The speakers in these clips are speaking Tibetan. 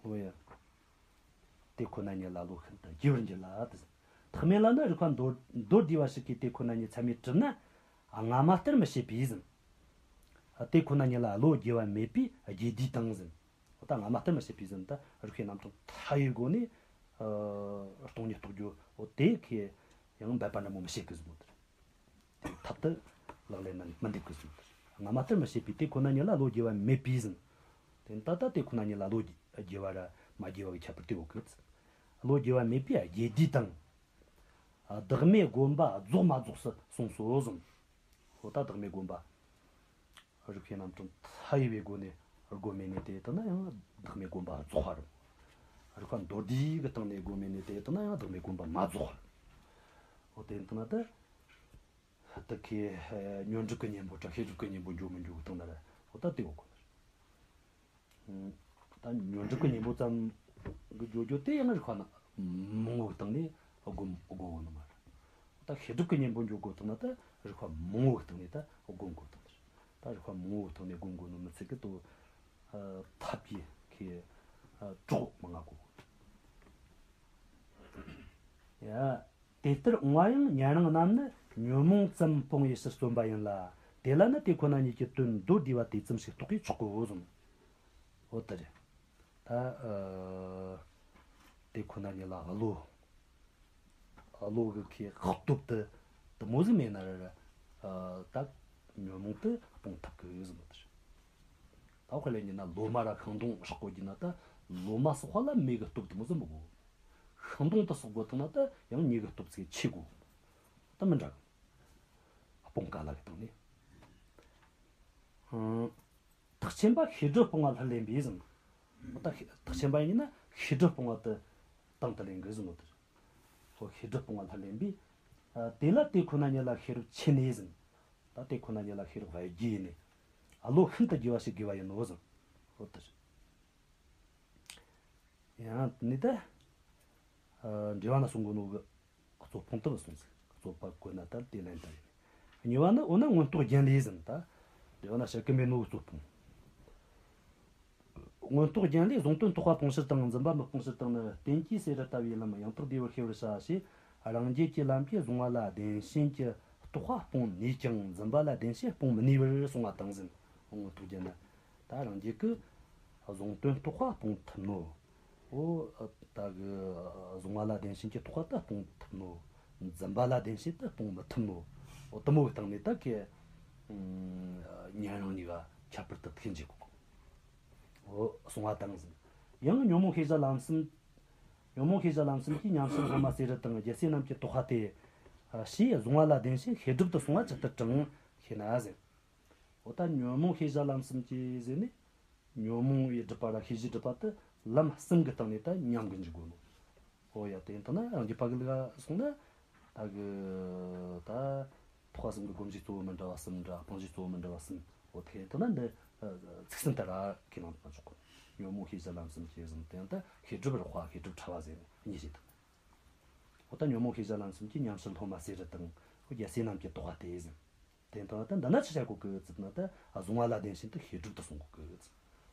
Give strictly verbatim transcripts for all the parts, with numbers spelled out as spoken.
ཨོ་ཡ། དེ་ཁོ་ན་ཉིད་ལ་བློ་ཤིན་ཏུ་རྒྱས་པར་འགྱུར་ལ་དེ། ཐེག་དམན་ལ་ནི་རིགས་པ་མདོར་མདོར་བསྡུས་པ་ཞིག་གིས་དེ་ཁོ་ན་ཉིད་ཚད་མས་གྲུབ་ན། སྔ་མ་ལྟར་མི་བྱེད་པས་ཟིན། དེ་ཁོ་ན་ཉིད་ལ་བློ་རྒྱས་པ་མེད་པས་རྒྱས་བསྡུས་དང་ཟིན། འོ་ད་སྔ་མ་ལྟར་མི་བྱེད་པས་ཟིན། ད་རིགས་པའི་རྣམ་གྲངས་མཐའ་ཡས་སྒོ་ནས་ཨ་སྟོང་ཉིད་རྟོགས་རྒྱུ། འོ་དེ་ཁོས་ཡང་འབད་པ་འདྲ་མོ་མི་བྱེད་གི་ཟིན་མོད། ཐབས་དེ་ལག་ལེན་ན་མི་འདེབས་གི་ཟིན། སྔ་མ་ལྟར་མི་བྱེད་པས་དེ་ཁོ་ན་ཉིད་ལ་བློ་རྒྱས་པ་མེད་པས་ཟིན། དེ་ད་ལྟ་དེ་ཁོ་ན་ཉིད་ལ་བློ་རྒྱས་པ་ར་མ་རྒྱས་པ་གི་ཁྱད་པར་དེ་ཡོད་གི། བློ་རྒྱས་པ་མེད་པས་རྒྱས་བསྡུས་དང་། བདག་མེད་སྒོམ་པ་རྫོགས་མ་རྫོགས་སུ་གསུངས་སོ་ཟིན། འོ་ད་བདག་མེད་སྒོམ་པ། རིགས་པའི་རྣམ་གྲངས་མཐའ་ཡས་པའི་སྒོ་ནས་སྒོམ་མེད་ནས་དེ་ལྟ་ན་ཡང་བདག་མེད་སྒོམ་པ་རྫོགས་པ་རེད། རིགས་པ་མདོར་བསྡུས་ཀྱི་སྟེང་ནས་སྒོམ་མེད་ནས་དེ་ལྟ་ན་ཡང་བདག་མེད་སྒོམ་པ་མ་རྫོགས་པ་རེད། འོ་དེ་ལྟ་ན་ད། ད་ཁོས་ཉོན་སྒྲིབ་ཀྱི་གཉེན་པོ་དང་ཤེས་སྒྲིབ་ཀྱི་གཉེན་པོ་འཇོག་མི་འཇོག་གི་སྟེང་ན་རེད། འོ་ད་དེ་འོ་གོ་ནི་རེད། ད་ཉོན་སྒྲིབ་ཀྱི་གཉེན་པོ་ཙམ་གྱི་འཇོག་རྒྱུ་དེ་ཡང་རིགས་པ་མང་བོའི་སྟེང་ནས་སྒོམ་དགོས་ནི་མ་རེད། ད་ཤེས་སྒྲིབ་ཀྱི་གཉེན་པོ་འཇོག་དགོས་སྟེང་ན་ད་རིགས་པ་མང་བོའི་སྟེང་ནས་ད་སྒོམ་དགོས་སྟེང་ནས་ད་རིགས་པ་མང་བོའི་སྟེང་ནས་སྒོམ་དགོས་ནི་མི་ཚད་གི་དོ། ཐབས་ཀྱི་ཁོས་གྲོགས་མང་ང་དགོས། ཡ། དེ་ལྟར་འོང་བ་ཡང་ཉན་རང་རྣམས་ནི་ཉོན་མོངས་ཙམ་སྤོང་བའི་ཕྱིར་བརྩོན་པ་ཡིན་ལ། དེ་ལ་ནི་དེ་ཁོ་ན་ཉིད་ཀྱི་དོན་མདོར་བསྡུས་པ་དེ་ཙམ་ཞིག་རྟོགས་པས་ཆོག་གོ་གསུངས། འོ་ད་རེད། ད་ཨ་དེ་ཁོ་ན་ཉིད་ལ་བློ་བློ་གི་ཁོའི་སྟོབས་དེ་དེ་མོ་ཟིག་མེད་ན་ར་ར་ད་ཉོན་མོངས་དེ་སྤོང་ཐུབ་གི་ཟེར་ནོ་དེ་རེད། ད་དཔེ་ལེན་རྒྱུ་ན་ལོ་མ་ར་ཤིང་སྡོང་སྲེག་གོ་རྒྱུ་ན་ད་ལོ་མ་སྲེག་པ་ལ་མེ་གི་སྟོབས་དེ་མོ་ཟིག་མི་དགོས། ཤིང་སྡོང་དེ་སྲེག་དགོས་ཐུབ་ན་ད་ཡང་མེ་གི་སྟོབས་ཚེ་ཆེ་དགོས། ད་མི་འདྲ་གི། སྤོང་དཀའ་ལ་གི་སྟེང་ནས། ཨང་། ཐེག་ཆེན་པ་ཤེས་སྒྲིབ་སྤོང་བ་ལྷུར་ལེན་པས་ཟིན། ད་ཐེག་ཆེན་པ་ཡིན་ན་ཤེས་སྒྲིབ་སྤོང་བ་དེ་དང་དུ་ལེན་དགོས་ཟིན་ནོ་དེ་རེད། ཁོ་ཤེས་སྒྲིབ་སྤོང་བ་ལྷུར་ལེན་པས། ཨ་དེ་ལ་དེ་ཁོ་ན་ཉིད་ལ་ཤེས་རབ་ཆེ་ནས་ཟིན། ད་དེ་ཁོ་ན་ཉིད་ལ་ཤེས་རབ་རྒྱས་ནས། ཨ་བློ་ཤིན་ཏུ་རྒྱས་པ་ཞིག་དགོས་པ་ཡིན་ནོ་ཟིན། འོ་དེ་རེད། ཡང་ནི་ད། ཨ་འགྲེལ་བ་ན་གསུང་གོ་ནོ་གི་རྩོད་སྤོང་དུ་གསུངས་ཟིན། རྩོད་པ་གོ་ན་ད་དེ་ལན་ད་ཡིན། གཉིས་པ་ནི་འོ་ན་མངོན་རྟོགས་རྒྱན་ལས་ཟིན། ད་འགྲེལ་བ་ན་བཤད་གི་མེད་ནོ་གི་རྩོད་སྤོང་། མངོན་རྟོགས་རྒྱན་ལས་གཟུང་དོན་རྟོག་པ་སྤོང་ཕྱིར་དང་འཛིན་པ་མི་སྤོང་ཕྱིར་དང་ནི། རྟེན་གྱི་སེ་ར་ལྟ་བུའི་ལམ་ཡང་དག་བདེ་བར་ཤེས་པར་བྱ་ཞེས། རང་རྒྱལ་གྱི་ལམ་གྱིས་གཟུང་བ་ལ་བདེན་ཞེན་གྱི་རྟོག་པ་སྤོང་ནུས་ཀྱང་འཛིན་པ་ལ་བདེན་ཞེན་སྤོང་མི་ནུས་པར་གསུངས་པ་དང་ཟིན། མངོན་རྟོགས་རྒྱན་ནི། ད་རང་རྒྱལ་གྱི་གཟུང་དོན་རྟོག་པ་སྤོང་ཐུབ་ནོ། འོ་ད་གི་གཟུང་བ་ལ་བདེན་ཞེན་གྱི་རྟོག་པ་ད་སྤོང་ཐུབ་ནོ། འཛིན་པ་ལ་བདེན་ཞེན་ད་སྤོང་མི་ཐུབ་ནོ། འོ་དེ་མོ་གི་སྟེང་ནས་ད་གི་ཉན་རང་གཉིས་ཀ་ཁྱད་པར་དུ་ཐུག་འཇུག་གོ། འོ་གསུངས་པ་དང་ཟིན། ཡང་ཉོན་མོངས་ཤེས་བྱ་ལམ་གསུམ། ཉོན་མོངས་ཤེས་བྱ་ལམ་གསུམ་གྱི་ཉམས་སུ་སློབ་མ་སེ་ར་དང་རྒྱལ་སྲས་རྣམས་ཀྱི་རྟོག་པ་སྟེ། ཞེས་གཟུང་བ་ལ་བདེན་ཞེན་ཤེས་སྒྲིབ་ཏུ་སོང་བ་ཇི་ལྟར་དྲང་ཞེ་ན་ཟེར། འོ་ད་ཉོན་མོངས་ཤེས་བྱ་ལམ་གསུམ་གྱི་ཟེར་ནས། ཉོན་མོངས་པའི་སྒྲིབ་པ་ར་ཤེས་བྱའི་སྒྲིབ་པ་དེ་ལམ་གསུམ་གྱི་སྟེང་ནས་ད་ཉམས་གི་འཇུག་དགོས་ནོ། འོ་ཡ་དེ་ཡིན་ཐ་ན་རང་རྒྱུད་པ་གི་ལུགས་ལ་སོང་ན། ད་གི་ད། ཐོག་གསུམ་གྱི་སྒོམ་གཞི་གཙོ་བོ་མི་འདྲ་བ་གསུམ་འདྲ་སྤང་གཞི་གཙོ་བོ་མི་འདྲ་བ་གསུམ། འོ་དེ་ལྟ་ན་འདི་ཚིག་ཟིན་ལྟར་ཁས་བླངས་བཏང་ཆོག་གི། ཉོན་མོངས་ཤེས་བྱ་ལམ་གསུམ་གྱི་ཟིན་དེ་ཡང་ད་ཤེས་སྒྲིབ་རགས་པ་ཤེས་སྒྲིབ་ཕྲ་བ་ཟེར་ནས་གཉིས་བྱེད་དང་། འོ་ད་ཉོན་མོངས་ཤེས་བྱ་ལམ་གསུམ་གྱི་ཉམས་སུ་སློབ་མ་སེ་ར་དང་འོ་རྒྱལ་སྲས་རྣམས་ཀྱི་རྟོག་པ་དེ་ཟིན། དེ་ལྟ་ན་ད་འདི་ན་ཆི་བྱ་དགོས་གི་ཟེར་ན་ད་གཟུང་བ་ལ་བདེན་ཞེན་དེ་ཤེས་སྒྲིབ་ཏུ་སོང་དགོས་གི།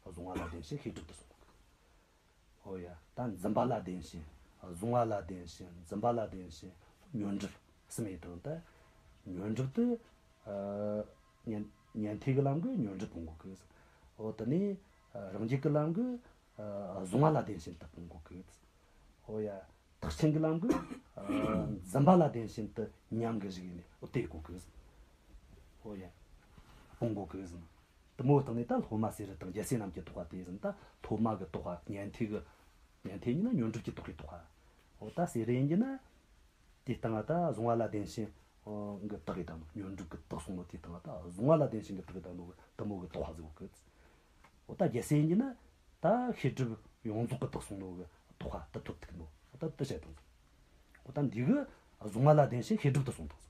གཟུང་བ་ལ་བདེན་ཞེན་ཤེས་སྒྲིབ་ཏུ་སོང་དགོས་གི། ཨོ་ཡ། ད་འཛིན་པ་ལ་བདེན་ཞེན། གཟུང་བ་ལ་བདེན་ཞེན། འཛིན་པ་ལ་བདེན་ཞེན། ཉོན་སྒྲིབ་གསུམ་ཡོད་དང་ད། ཉོན་སྒྲིབ་དེ། ཨ། ཉན་ཉན་ཐོས་ཀྱི་ལམ་གྱིས་ཉོན་སྒྲིབ་སྤོང་དགོས་ཀྱི། ཨོ་དེ་ནས། ཨ། རང་རྒྱུད་ཀྱི་ལམ་གྱིས། ཨ། གཟུང་བ་ལ་བདེན་ཞེན་དེ་སྤོང་དགོས་ཀྱི། ཨོ་ཡ། ཐེག་ཆེན་གྱི་ལམ་གྱིས། ཨ། འཛིན་པ་ལ་བདེན་ཞེན་དེ་ཉམས་ཀྱི་གཞུག་ནས་ཨོ་དེ་དགོས་ཀྱི། ཨོ་ཡ། སྤོང་དགོས་ཀྱི་ཟེར། དེ་མོ་བཏང་ནས་ད་སློབ་མ་སེ་ར་དང་རྒྱལ་སྲས་རྣམས་ཀྱི་རྟོགས་པ་དེ་ཟིན། ད་སློབ་མ་གི་རྟོགས་པ་ཉན་ཐོས་ཀྱི། ཉན་ཐོས་ཡིན་ན་ཉོན་སྒྲིབ་ཀྱི་རྟོགས་པའི་རྟོགས་པ། འོ་ད་སེ་ར་ཡིན་གྱི་ན། དེ་སྟེང་ད་གཟུང་བ་ལ་བདེན་ཞེན་གྱི་རྟགས་ཡིན་དང་ཉོན་སྒྲིབ་ཀྱི་རྟགས་སོང་ནོ། དེ་སྟེང་ད་གཟུང་བ་ལ་བདེན་ཞེན་གྱི་རྟགས་ཡིན་དང་ནོ་དེ་མོ་གི་རྟོགས་པ་ཟིག་གི། འོ་ད་རྒྱལ་སྲས་ཡིན་གྱི་ན། ད་ཤེས་སྒྲིབ་ཡོངས་རྫོགས་ཀྱི་རྟགས་སོང་ནོ་གི་རྟོགས་པ་དེ་ཐོབ་ཐུབ་ནོ། འོ་ད་དེ་བྱས་དང་། འོ་ད་འདི་གི་གཟུང་བ་ལ་བདེན་ཞེན་ཤེས་སྒྲིབ་ཏུ་སོང་དང་།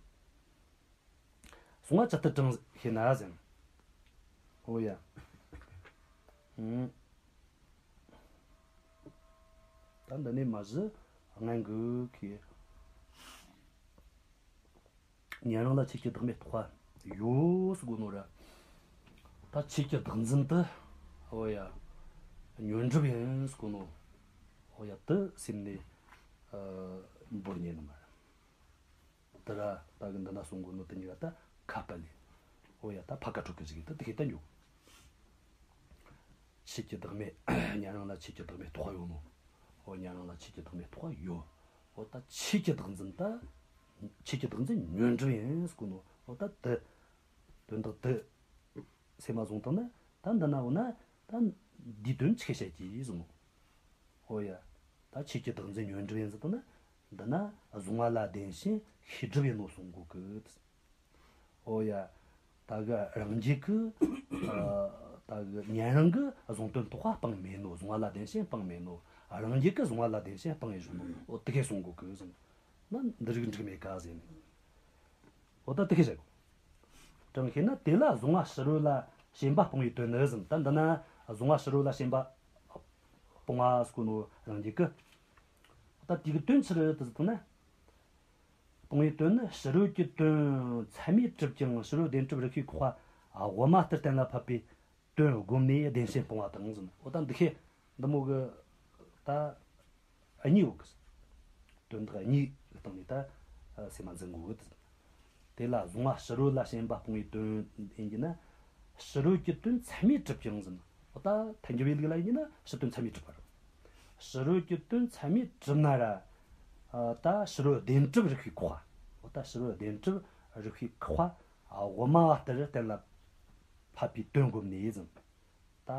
གསུང་བ་ཇི་ལྟར་དྲང་ཞེ་ན་ཟེར། ཨོ་ཡ། ཨུམ། ད་འདི་ནས་མ་གཞི་སྔོན་གྱི་གི། ཉན་རང་ལ་ཆོས་ཀྱི་བདག་མེད་རྟོགས་པ་ཡོད་ཟེར་གོ་ནོ་ར། ད་ཆོས་ཀྱི་བདག་འཛིན་དེ། ཨོ་ཡ། ཉོན་སྒྲིབ་ཡིན་ཟེར་གོ་ནོ། ཨོ་ཡ་དེ་སེམས་ནས་ཨ་འབོར་ཉན་ནི་མ་རེད། དེ་ར་ད་གི་འདི་ན་གསུང་གོ་ནོ་དེ་གཉིས་ཀ་ད་ཁ་པ་ལས། ཨོ་ཡ་ད་ཕ་ཁ་ཁྲོ་གི་ཟིག་ད་དེ་ཤེས་ད་འགྱོ། ཆོས་ཀྱི་བདག་མེད། ཉན་རང་ལ་ཆོས་ཀྱི་བདག་མེད་རྟོགས་པ་ཡོད་ནོ། ཨོ་ཉན་རང་ལ་ཆོས་ཀྱི་བདག་མེད་རྟོགས་པ་ཡོད། ཨོ་ད་ཆོས་ཀྱི་བདག་འཛིན་ད། ཆོས་ཀྱི་བདག་འཛིན་ཉོན་སྒྲིབ་ཡིན་ཟེར་གོ་ནོ། ཨོ་ད་དེ། དོན་དག་དེ། སེམས་མ་བཟུང་བཏང་ན་ད་འདི་ན་འོ་ན་ད་འདིའི་དོན་ཆི་བཤད་ཀྱི་ཟེར་ནོ། ཨོ་ཡ། ད་ཆོས་ཀྱི་བདག་འཛིན་ཉོན་སྒྲིབ་ཡིན་ཟེར་བཏང་ན། འདི་ན་གཟུང་བ་ལ་བདེན་ཞེན་ཤེས་སྒྲིབ་ཡིན་ནོ་གསུང་གོ་གི། ཨོ་ཡ། ད་གི་རང་རྒྱུད་ཀྱི་ཨ་ད་གི་ཉན་རང་གི་གཟུང་དོན་རྟོགས་པ་སྤངས་མེད་ནོ། གཟུང་བ་ལ་བདེན་ཞེན་སྤངས་མེད་ནོ། རང་རྒྱུད་ཀྱི་གཟུང་བ་ལ་བདེན་ཞེན་སྤངས་ཡོད་ནོ། ཨོ་དེ་སྐད་གསུང་གོ་གི་ཟེར་ནོ། ན་འདི་རིགས་འགྲིག་མེད་ཀ་ཟེར་ནས། འོ་ད་དེ་ཤེས་བྱ་དགོས། དྲང་ཤེས་ན་དེ་ལ་གཟུང་བ་ཕྱི་རོལ་ལ་ཞེན་པ་སྤོང་བའི་དོན་ནི་ཟེར། ད་འདི་ན་གཟུང་བ་ཕྱི་རོལ་ལ་ཞེན་པ་སྤོང་བ་ཟེར་གོ་ནོ་རང་རྒྱུད་ཀྱི། ད་དེ་གི་དོན་ཆི་རེད་དེ་ཟེར་ན། སྤོང་བའི་དོན་ནི་ཕྱི་རོལ་གྱི་དོན་ཚད་མས་གྲུབ་ཀྱང་ཕྱི་རོལ་བདེན་གྲུབ་རིགས་པས་བཀག་པ་དབུ་མ་ལྟར་གཏན་ལ་ཕབ་པའི་དོན་བསྒོམས་ནས་བདེན་ཞེན་སྤོང་བ་དང་ཟེར། འོ་ད་འདི་ཤེས་འདི་མོ་གི་ད་གཉིས་ཡོད་གི། དོན་དག་གཉིས་ཀྱི་སྟེང་ནས་ད་སེམས་མ་འཛིན་དགོས་གི། དེ་ལ་གཟུང་བ་ཕྱི་རོལ་ལ་ཞེན་པ་སྤོང་བའི་དོན་ཡིན་གྱི་ན། ཕྱི་རོལ་གྱི་དོན་ཚད་མས་གྲུབ་ཀྱང་ཟེར། འོ་ད་ཐལ་འགྱུར་བའི་ལུགས་ལ་ཡིན་གྱི་ན་ཕྱི་དོན་ཚད་མས་གྲུབ་པ་རེད། ཕྱི་རོལ་གྱི་དོན་ཚད་མས་གྲུབ་ན་ར། ད་ཕྱི་རོལ་བདེན་གྲུབ་རིགས་པས་བཀག་པ། འོ་ད་ཕྱི་རོལ་བདེན་གྲུབ་རིགས་པས་བཀག་པ་དབུ་མ་བ་ལྟར་གཏན་ལ་ཕབ་པའི་དོན་བསྒོམས་ནས་ཟེར། ད་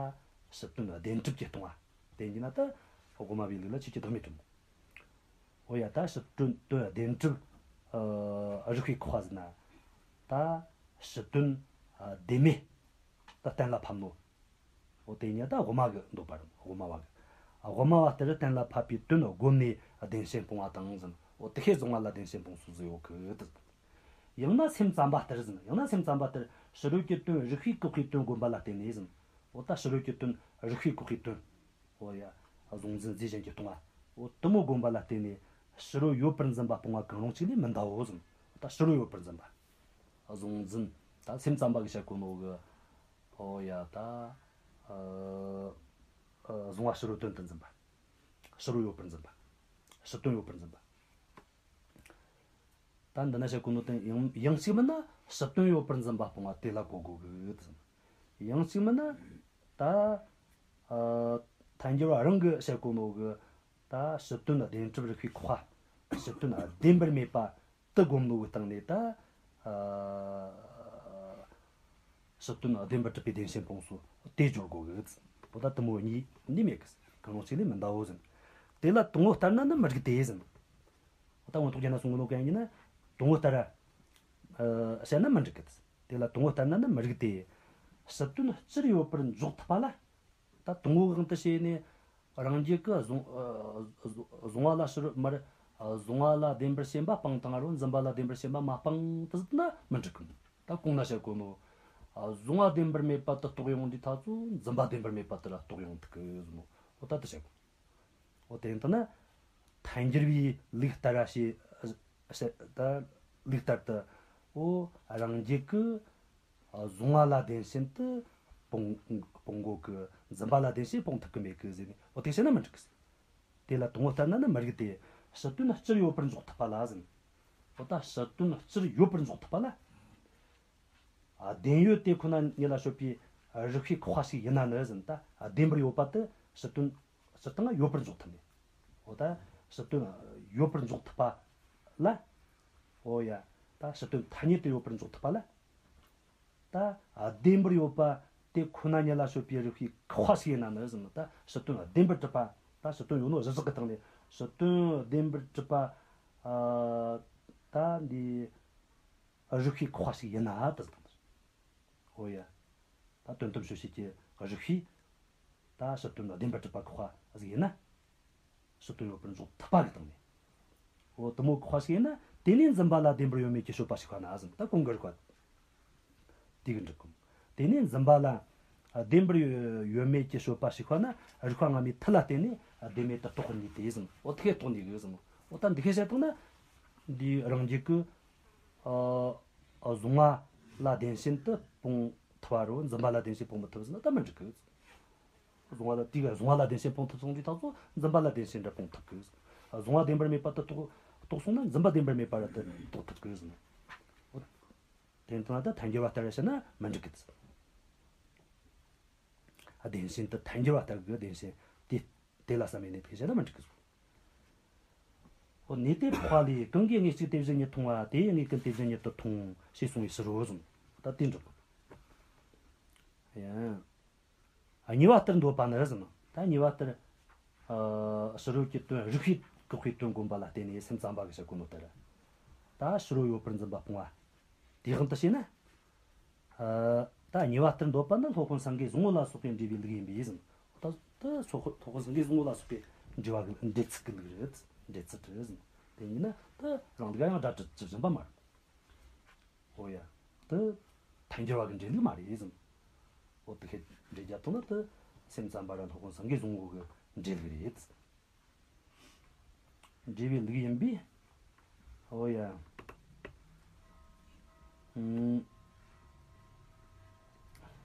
ཕྱི་དོན་བདེན་གྲུབ་ཀྱིས་སྟོང་བ། དེ་ཡིན་ན་ད་དབུ་མ་པའི་ལུགས་ལ་ཆོས་ཀྱི་བདག་མེད་གྲུབ། འོ་ཡ་ད་ཕྱི་དོན་དོན་བདེན་གྲུབ་ཨ་རིགས་པས་བཀག་པ་ཟེར་ན། ད་ཕྱི་དོན་ཨ་བདེན་མེད་ད་གཏན་ལ་ཕབ་ནོ། འོ་དེ་ཡིན་ན་ད་དབུ་མ་གི་འདོད་པ་རེད། དབུ་མ་བ་གི། དབུ་མ་བ་ལྟར་གཏན་ལ་ཕབ་པའི་དོན་བསྒོམས་ནས་བདེན་ཞེན་སྤོང་བ་དང་ཟེར། འོ་དེ་ཤེས་གཟུང་བ་ལ་བདེན་ཞེན་སྤོང་སོ་ཟིག་ཡོད་གི་ད། ཡང་ན་སེམས་ཙམ་པ་ལྟར་ཟེར། ཡང་ན་སེམས་ཙམ་པ་ལྟར་ཕྱི་རོལ་གྱི་དོན་རིགས་པས་བཀག་པའི་དོན་བསྒོམས་པ་ལ་བརྟེན་ནས་ཟེར། འོ་ད་ཕྱི་རོལ་གྱི་དོན་རིགས་པས་བཀག་པའི་དོན། འོ་ཡ། གཟུང་འཛིན་རྫས་གཞན་གྱིས་སྟོང་བ། འོ་དེ་མོ་བསྒོམས་པ་ལ་བརྟེན་ནས་ཕྱི་རོལ་ཡོད་པར་འཛིན་པ་སྤོང་བ་གང་རུང་གཅིག་ལས་མི་འདའོ་ཟེར། ད་ཕྱི་རོལ་ཡོད་པར་འཛིན་པ། གཟུང་འཛིན། ད་སེམས་ཙམ་པ་གིས་བཤད་གོ་ནོ་གི། འོ་ཡ་ད། ཨ་ཨ་གཟུང་བ་ཕྱི་རོལ་དོན་དུ་འཛིན་པ། ཕྱི་རོལ་ཡོད་པར་འཛིན་པ། ཕྱི་དོན་ཡོད་པར་འཛིན་པ། ད་འདི་ན་བཤད་གོ་ནོ་དེ་ཡང་ཡང་གཅིག་མིན་ན་ཕྱི་དོན་ཡོད་པར་འཛིན་པ་སྤོང་བ་དེ་ལ་གོ་དགོས་གི། ཡང་གཅིག་མིན་ན་ད་ཨ་ཐལ་འགྱུར་བ་རང་གིས་བཤད་གོ་ནོ་གི། ད་ཕྱི་དོན་བདེན་གྲུབ་རིགས་པས་བཀག་པ། ཕྱི་དོན་བདེན་པར་མེད་པ་དེ་བསྒོམས་ནོ་གི་སྟེང་ནས་ད་ཨ་ཕྱི་དོན་བདེན་པར་གྲུབ་པའི་བདེན་ཞེན་སྤོང་སོ་དེ་སྦྱོར་དགོས་གི། འོ་ད་དེ་མོ་གཉིས་འདི་མེད་གི། གང་རུང་གཅིག་ལས་མི་འདའོ་ཟེར། དེ་ལ་དང་པོ་ལྟར་ན་ནི་མི་འགྲིག་སྟེ་ཟེར། ད་ངོ་ཐོག་རྒྱན་ན་གསུང་གི་ནོ་གན་ཡིན་ན། དང་པོ་ལྟར། ཨ་བཤད་ན་མི་འགྲིག་གི། དེ་ལ་དང་པོ་ལྟར་ན་ནི་མི་རིགས་ཏེ། ཕྱི་དོན་སྤྱིར་ཡོད་པར་འཇོག་ཐུབ་པ་ལ། ད་དང་པོའི་དབང་དུ་བྱས་ནས་རང་རྒྱུད་ཀྱི་གཟུང་ཨ་གཟུང་བ་ལ་ཕྱི་རོལ་མར་ཨ་གཟུང་བ་ལ་བདེན་པར་ཞེན་པ་སྤངས་བཏང་རུང་འཛིན་པ་ལ་བདེན་པར་ཞེན་པ་མ་སྤངས་དུ་ཟིན་ན་མི་འགྲིག་གི། ད་གོང་ན་བཤད་གོ་ནོ། ཨ་གཟུང་བ་བདེན་པར་མེད་པ་དེ་རྟོགས་ཡོང་དུས་ད་ཚོ་འཛིན་པ་བདེན་པར་མེད་པ་དེ་ལ་རྟོགས་ཡོང་ཐུབ་གི་ཟེར་ནོ། འོ་ད་དེ་བཤད་གོ། འོ་དེ་ཡིན་ད་ན། ཐལ་འགྱུར་བའི་ལུགས་ལྟར་བྱས། ད་ལུགས་ལྟར་དུ། འོ་རང་རྒྱུད་ཀྱི་གཟུང་བ་ལ་བདེན་ཞེན་དེ་སྤོང་སྤོང་དགོས་ཀྱི། འཛིན་པ་ལ་བདེན་ཞེན་སྤོང་ཐུབ་ཀྱི་མེད་ཀྱི་ཟེར་ནས། འོ་དེ་བཤད་ན་མི་འགྲིག་གི། དེ་ལ་དང་པོ་ལྟར་ན་ནི་མི་རིགས་ཏེ། ཕྱི་དོན་སྤྱིར་ཡོད་པར་འཇོག་ཐུབ་པ་ལ་ཟེར། འོ་ད་ཕྱི་དོན་སྤྱིར་ཡོད་པར་འཇོག་ཐུབ་པ་ལ། ཨ་བདེན་ཡོད་དེ་ཁོ་ན་ཉིད་ལ་ཡོད་པའི་རིགས་པས་བཀག་པ་ཞིག་ཡིན་ན་ནི་ཟེར། ད་ཨ་བདེན་པར་ཡོད་པ་དེ་ཕྱི་དོན་སྤྱིར་བཏང་ཡོད་པར་འཇོག་ཐུབ་ནས། འོ་ད་ཕྱི་དོན་ཡོད་པར་འཇོག་ཐུབ་པ་ལ། འོ་ཡ། ད་ཕྱི་དོན་ཐ་སྙད་དུ་ཡོད་པར་འཇོག་ཐུབ་པ་ལ། ད་ཨ་བདེན་པར་ཡོད་པ་དེ་ཁོ་ན་ཉིད་ལ་ཡོད་པའི་རིགས་པས་བཀག་པ་ཞིག་ཡིན་ན་ནི་ཟེར། ད་ཕྱི་དོན་བདེན་པར་གྲུབ་པ། ད་ཕྱི་དོན་ཡོད་ནོ་གཞི་བཞག་གི་སྟེང་ནས་ཕྱི་དོན་བདེན་པར་གྲུབ་པ། ཨ་ད་འདི། རིགས་པས་བཀག་པ་ཞིག་ཡིན་ན་དེ་ཟེར། འོ་ཡ། ད་དོན་དམ་དཔྱོད་བྱེད་ཀྱི་རིགས་པས་ད་ཕྱི་དོན་ལ་བདེན་པར་གྲུབ་པ་བཀག་པ་ཟིག་ཡིན་ན། ཕྱི་དོན་ཡོད་པར་འཇོག་ཐུབ་པ་གི་སྟེང་ནས། འོ་དེ་མོ་བཀག་པ་ཞིག་ཡིན་ན་དེ་ནས་འཛིན་པ་ལ་བདེན་པར་ཡོད་མེད་ཀྱི་དཔྱོད་པ་ཞིག་པ་ན་ཟེར། ད་གོང་གི་རིགས་པ་དེ་གི་འགྲིག་གོ། དེ་ནས་འཛིན་པ་ལ་བདེན་པར་ཡོད་མེད་ཀྱི་དཔྱོད་པ་ཞིག་པ་ན་རིགས་པ་སྔ་མའི་མཐུ་ལ་བརྟེན་ནས་བདེན་མེད་དུ་རྟོགས་ནུས་ཏེ་ཟེར། འོ་དེ་རྟོགས་ནུས་གི་ཟེར། འོ་ད་འདི་ཤེས་བྱ་དང་ན། འདིའི་རང་རྒྱུད་ཀྱི། ཨ་ཨ་གཟུང་བ་ལ་བདེན་ཞེན་དེ་སྤོང་ཐུབ་པ་རུ་འཛིན་པ་ལ་བདེན་ཞེན་སྤོང་མི་ཐུབ་ཟེར་ན་ད་མི་འགྲིག་གི། གཟུང་བ་ལ་དེ་ག་གཟུང་བ་ལ་བདེན་ཞེན་སྤོང་ཐུབ་སོང་དུས་ཐག་ཚོ་འཛིན་པ་ལ་བདེན་ཞེན་འདྲ་སྤོང་ཐུབ་གི། གཟུང་བ་བདེན་པར་མེད་པ་དེ་རྟོགས་རྟོགས་སོང་ན་འཛིན་པ་བདེན་པར་མེད་པ་ར་དེ་རྟོགས་ཐུབ་གི་ཟེར། དེ་ལྟར་ན་ད་ཐལ་འགྱུར་བ་ལྟར་བཤད་ན་མི་འགྲིག་གི། བདེན་ཞེན་དེ་ཐལ་འགྱུར་བ་ལྟར་གི་བདེན་ཞེན་དེ་དེ་ལ་བསམ་ཡས་ནས་དེ་བཤད་ན་མི་འགྲིག་གི། འོ་ནས་དེ་འཕགས་པ་ལས་གང་གིས་དངོས་གཅིག་དེ་བཞིན་ཉིད་མཐོང་བ་དེ་ཡི་དངོས་ཀུན་དེ་བཞིན་ཉིད་དུ་མཐོང་ཞེས་གསུངས་པའི་ཕྱི་རོལ་གསུངས། ད་དེ་འགྲུབ། ཡང་གཉིས་པ་ལྟར་འདོད་པ་ནི་ཟེར་ནོ། ད་གཉིས་པ་ལྟར། ཨ། ཕྱི་རོལ་གྱི་དོན་རིགས་པས་བཀག་པའི་དོན་བསྒོམ་པ་ལ་བརྟེན་ནས་སེམས་ཙམ་པ་གིས་བཤད་གོ་ནོ་ལྟར། ད་ཕྱི་རོལ་ཡོད་པར་འཛིན་པ་སྤོང་བ། དེའི་དབང་དུ་བྱས་ན། ཨ། ད་གཉིས་པ་ལྟར་འདོད་པ་ནི་སློབ་དཔོན་སེང་གེའི་གཟུངས་བཟླ་སོགས་ཀྱི་འགྲེལ་བའི་ལུགས་ཡིན་པས་ཟེར། ད་ད་སློབ་དཔོན་སེང་གེའི་གཟུངས་བཟླ་སོགས་ཀྱི་འགྲེལ་བ་གི་འགྲེལ་ཚུལ་གྱི་ལུགས་རེད། འགྲེལ་ཚུལ་རེད་ཟེར། དེ་ཡིན་ན་ད་རང་ལུགས་ཡང་སྒྲ་ཇི་བཞིན་པ་མ་རེད། འོ་ཡ། དེ་ཐལ་འགྱུར་བ་གི་འགྲེལ་ལུགས་མ་རེད་ཟེར། འོ་དེ་ཁས་འགྲེལ་རྒྱབ་བཏང་ན་དེ་སེམས་ཙམ་པ་ར་སློབ་དཔོན་སེང་གེའི་གཟུངས་བཟླ་གི་འགྲེལ་ལུགས་རེད། འགྲེལ་བའི་ལུགས་ཡིན་པས། འོ་ཡ། ཨུམ།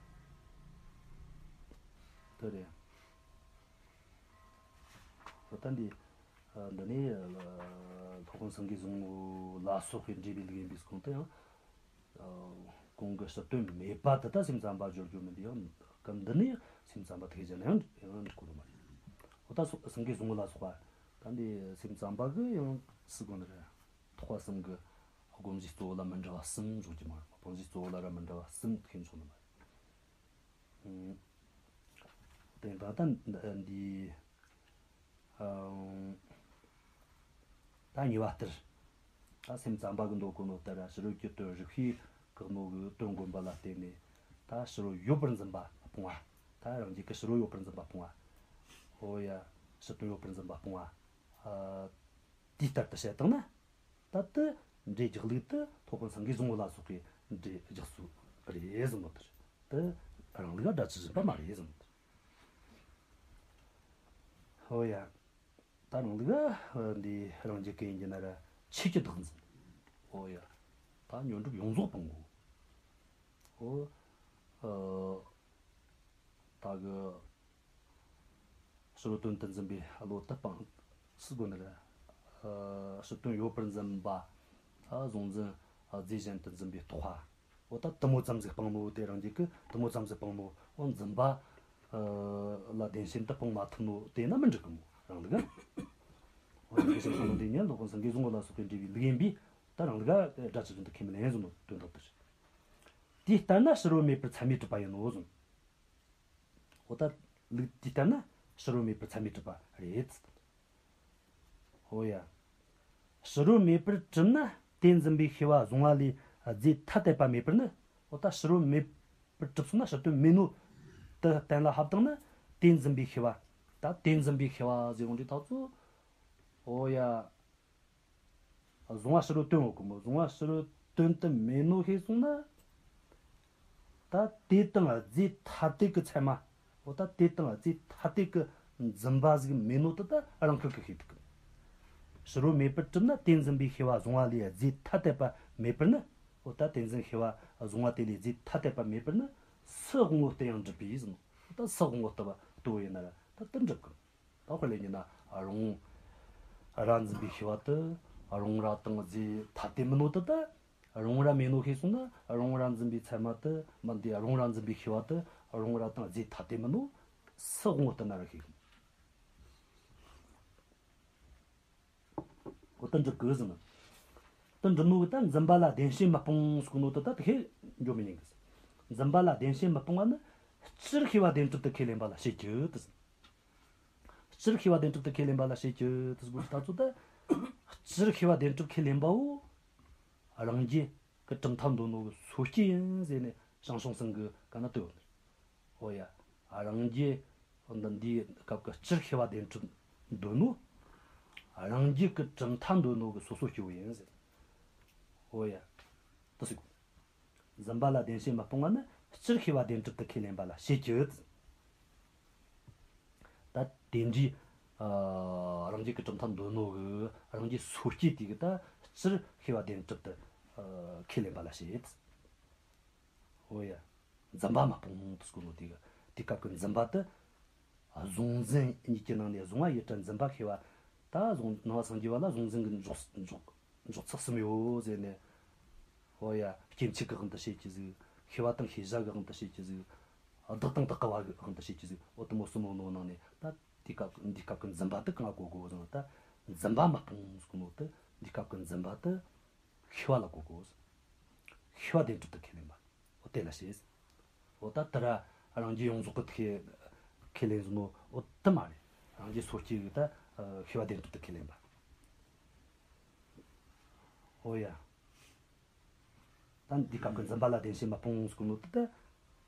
དེ་རེད། འོ་ད་འདི། ཨ། འདི་ནས། ཨ། སློབ་དཔོན་སེང་གེའི་གཟུངས་བཟླ་སོགས་ཀྱི་འགྲེལ་བའི་ལུགས་ཡིན་པས་གོང་དུ་ཡང་། ཨ། གོང་གི་ཕྱི་དོན་མེད་པ་དེ་ད་སེམས་ཙམ་པ་སྦྱོར་རྒྱུ་མིན་པས་ཡང་སྐབས་འདི་ནས་སེམས་ཙམ་པ་དེ་གཞན་ཡང་ཡང་འགྲིག་གོ་ནི་མ་རེད། འོ་ད་སོ་སེང་གེའི་གཟུངས་བཟླ་སོགས་པ། ད་འདི་སེམས་ཙམ་པ་གི་ཡང་སུ་དགོས་ནི་རེད། ཐེག་པ་གསུམ་གི་སྒོམ་གཞི་གཙོ་བོ་ལ་མི་འདྲ་བ་གསུམ་འཇོག་རྒྱུ་མ་རེད། སྒོམ་གཞི་གཙོ་བོ་ལ་ར་མི་འདྲ་བ་གསུམ་ཁས་འཇོག་ནི་མ་རེད། ཨུམ། དེ་ད་ལྟ་འདི། ཨ། ད་གཉིས་པ་ལྟར། ད་སེམས་ཙམ་པ་གིས་འདོད་གོ་ནོ་ལྟར་ཕྱི་རོལ་གྱི་དོན་རིགས་པས་བཀག་ནོ་གི་དོན་བསྒོམ་པ་ལ་བརྟེན་ནས་ད་ཕྱི་རོལ་ཡོད་པར་འཛིན་པ་སྤོང་བ། ད་རང་རྒྱུད་ཀྱི་ཕྱི་རོལ་ཡོད་པར་འཛིན་པ་སྤོང་བ། འོ་ཡ། ཕྱི་དོན་ཡོད་པར་འཛིན་པ་སྤོང་བ། ཨ། དེ་ལྟར་དུ་བཤད་བཏང་ན། ད་དེ་འགྲེལ་རྒྱག་ལུགས་དེ་སློབ་དཔོན་སེང་གེའི་གཟུངས་བཟླ་སོགས་ཀྱི་འགྲེལ་རྒྱག་ཚུལ་རེད་ཟེར་ནོ་དེ་རེད། དེ་རང་ལུགས་སྒྲ་ཇི་བཞིན་པ་མ་རེད་ཟེར་ནོ་དེ་རེད། ཧོ་ཡ། ད་རང་ལུགས་འདི་རང་རྒྱུད་ཀྱི་ཡིན་གྱི་ན་ར་ཆོས་ཀྱི་བདག་འཛིན། ཧོ་ཡ། ད་ཉོན་སྒྲིབ་ཡོངས་རྫོགས་སྤང་དགོས། ཧོ། ཨ། ད་གི། ཕྱི་རོལ་དོན་དུ་འཛིན་པའི་བློ་དེ་སྤང་སྲིད་དགོས་ནི་རེད། ཨ། ཕྱི་དོན་ཡོད་པར་འཛིན་པ། ཨ། གཟུང་འཛིན། ཨ། རྫས་གཞན་དུ་འཛིན་པའི་རྟོག་པ། འོ་ད་དེ་མོ་ཙམ་ཟིག་སྤང་ནོ་དེ་རང་རྒྱུད་ཀྱི་དེ་མོ་ཙམ་ཟིག་སྤང་ནོ། འོ་འཛིན་པ། ཨ། ལ་བདེན་ཞེན་དེ་སྤོང་མ་ཐུབ་ནོ་དེ་ན་མི་འགྲིག་གི་མོ་རང་ལུགས། འོ་དེ་བཞིན་སྤང་ནོ་དེ་ཉིད་སློབ་དཔོན་སེང་གེའི་གཟུངས་བཟླ་སོགས་ཀྱི་འགྲེལ་བའི་ལུགས་ཡིན་པས་ད་རང་ལུགས་སྒྲ་ཇི་བཞིན་དུ་ཁས་མི་ལེན་ཟེར་ནོ་དོན་དག་དེ་རེད། དེ་ལྟར་ན་ཕྱི་རོལ་མེད་པར་ཚད་མས་གྲུབ་པ་ཡིན་ནོ་གསུངས། འོ་ད་ལུགས་དེ་ལྟར་ན་ཕྱི་རོལ་མེད་པར་ཚད་མས་གྲུབ་པ་རེད། འོ་ཡ། ཕྱི་རོལ་མེད་པར་གྲུབ་ན་དེ་འཛིན་པའི་ཤེས་པ་གཟུང་བ་ལས་རྫས་ཐ་དད་པ་མེད་པར་ནི། འོ་ད་ཕྱི་རོལ་མེད་པར་གྲུབ་སོང་ན་ཕྱི་དོན་མེད་ནོ་དེ་གཏན་ལ་ཕབ་བཏང་ན་དེ་འཛིན་པའི་ཤེས་པ། ད་དེ་འཛིན་པའི་ཤེས་པ་ཟེར་ཡོང་དུས་ཐག་ཚོ། འོ་ཡ། གཟུང་བ་ཕྱི་རོལ་དོན་ཡོད་གི་མོ། གཟུང་བ་ཕྱི་རོལ་དོན་དུ་མེད་ནོ་ཤེས་སོང་ན། ད་དེ་དང་རྫས་ཐ་དད་ཀྱི་ཚད་མ། འོ་ད་དེ་དང་རྫས་ཐ་དད་ཀྱི་འཛིན་པ་ཟིག་མེད་ནོ་དེ་ད་རང་ཁུལ་གྱིས་ཤེས་ཐུབ་གི། ཕྱི་རོལ་མེད་པར་གྲུབ་ན་དེ་འཛིན་པའི་ཤེས་པ་གཟུང་བ་ལས་རྫས་ཐ་དད་པ་མེད་པར་ནི། འོ་ད་དེ་འཛིན་ཤེས་པ་གཟུང་བ་དེ་ལས་རྫས་ཐ་དད་པ་མེད་པར་ནི། སུ་དབང་པོ་སྟེ་ཡང་འགྲུབ་པས་ཟེར་ནོ། འོ་ད་སུ་དབང་པོ་ལྟ་བུ་ལྟ་བུ་ཡིན་ན་ར་ད་དེ་འགྲུབ་གི། ད་དཔེར་ལེན་ན་རང་ར་འཛིན་པའི་ཤེས་པ་དེ་རང་ར་དང་རྫས་ཐ་དད་མིན་ནོ་དེ་ད་རང་ར་མེད་ནོ་ཤེས་སོང་ན་རང་ར་འཛིན་པའི་ཚད་མ་དེ་མ་འདི་རང་ར་འཛིན་པའི་ཤེས་པ་དེ་རང་ར་དང་རྫས་ཐ་དད་མིན་ནོ་སུ་དབང་པོ་ལྟར་ན་ར་ཤེས། འོ་དེ་འགྲུབ་གི་ཟེར་ན། དེ་འགྲུབ་ནོ་གི་ད་འཛིན་པ་ལ་བདེན་ཞེན་མི་སྤོང་ཟེར་གོ་ནོ་དེ་ད་དེ་ཁས་འཇོག་མི་ཉན་གི་ཟེར། འཛིན་པ་ལ་བདེན་ཞེན་མི་སྤོང་བ་ནི་སྤྱིར་ཤེས་པ་བདེན་གྲུབ་ཏུ་ཁས་ལེན་པ་ལ་བྱེད་རྒྱུ་དེ་ཟེར། སྤྱིར་ཤེས་པ་བདེན་གྲུབ་ཏུ་ཁས་ལེན་པ་ལ་བྱེད་རྒྱུ་དེ་ཟེར་གོ་ད་ཚོ་ད། སྤྱིར་ཤེས་པ་བདེན་གྲུབ་ཁས་ལེན་པའོ། རང་རྒྱུད་ཀྱི་གྲུབ་མཐའ་འདོད་ནོ་གི་སོ་སྐྱེ་ཡིན་ཟེར་ནས་ཞང་ཞུང་ཚང་གི་ག་ན་ལྟོས་ཡོད་ནི། འོ་ཡ། རང་རྒྱུད་འདི་འདིའི་སྐབས་ཀྱི་སྤྱིར་ཤེས་པ་བདེན་གྲུབ་འདོད་ནོ། རང་རྒྱུད་ཀྱི་གྲུབ་མཐའ་འདོད་ནོ་གི་སོ་སོ་སྐྱེ་བོ་ཡིན་ཟེར། འོ་ཡ། དེ་ཟེར་གོ། འཛིན་པ་ལ་བདེན་ཞེན་མི་སྤོང་བ་ནི་སྤྱིར་ཤེས་པ་བདེན་གྲུབ་ཏུ་ཁས་ལེན་པ་ལ་བྱེད་རྒྱུ། ད་དེ་འདྲའི་ཨ་རང་རྒྱུད་ཀྱི་གྲུབ་མཐའ་འདོད་ནོ་གི་རང་རྒྱུད་སོ་སྐྱེ་དེ་གི་ད་སྤྱིར་ཤེས་པ་བདེན་གྲུབ་ཏུ་ཨ་ཁས་ལེན་པ་ལ་བྱེད། འོ་ཡ། འཛིན་པ་མི་སྤོང་དུ་སྐུལ་ནོ་དེ་གི་དེ་སྐབས་ཀྱི་འཛིན་པ་དེ་ གཟུང་འཛིན་གཉིས་ཀྱི་ནང་ནས་གཟུང་བ་ཡུལ་ཕྲ་འཛིན་པ་ཤེས་པ། ད་གཟུང་སྣང་བ་སངས་རྒྱས་པ་ལ་གཟུང་འཛིན་གྱི་འཇོག་འཇོག་འཇོག་ཚུལ་གསུམ་ཡོད་ཟེར་ནས། འོ་ཡ། སྐྱེ་མཆེད་ཀྱི་དབང་དུ་བྱེད་ཀྱི་ཟིག། ཤེས་པ་དང་ཤེས་བྱ་གི་དབང་དུ་བྱེད་ཀྱི་ཟིག། བདག་དང་བདག་གི་བ་གི་དབང་དུ་བྱེད་ཀྱི་ཟིག། འོ་དེ་མོ་གསུམ་ཡོད་ནོ་ནང་ནས་ད་དེ་སྐབས་འདི་སྐབས་ཀྱི་འཛིན་པ་དེ་གང་གོ་དགོས་ཟེར་ན། ད་འཛིན་པ་མི་སྤོང་ཟེར་གོ་ནོ་དེ། འདི་སྐབས་ཀྱི་འཛིན་པ་དེ་ཤེས་པ་ལ་གོ་དགོས། ཤེས་པ་བདེན་གྲུབ་ཏུ་ཁས་ལེན་པ། འོ་དེ་ལ་བྱེད། འོ་ད་དེ་ར་རང་རྒྱུད་ཡོངས་རྫོགས་ཀྱི་ཁས་ཁས་ལེན་ཟེར་ནོ། འོ་དེ་མ་རེད། རང་རྒྱུད་སོ་སྐྱེ་གི་ད་ཤེས་པ་བདེན་གྲུབ་ཏུ་ཁས་ལེན་པ། འོ་ཡ། ད་འདི་སྐབས་ཀྱི་འཛིན་པ་ལ་བདེན་བྱེད་མི་སྤོང་ཟེར་གོ་ནོ་དེ་ད།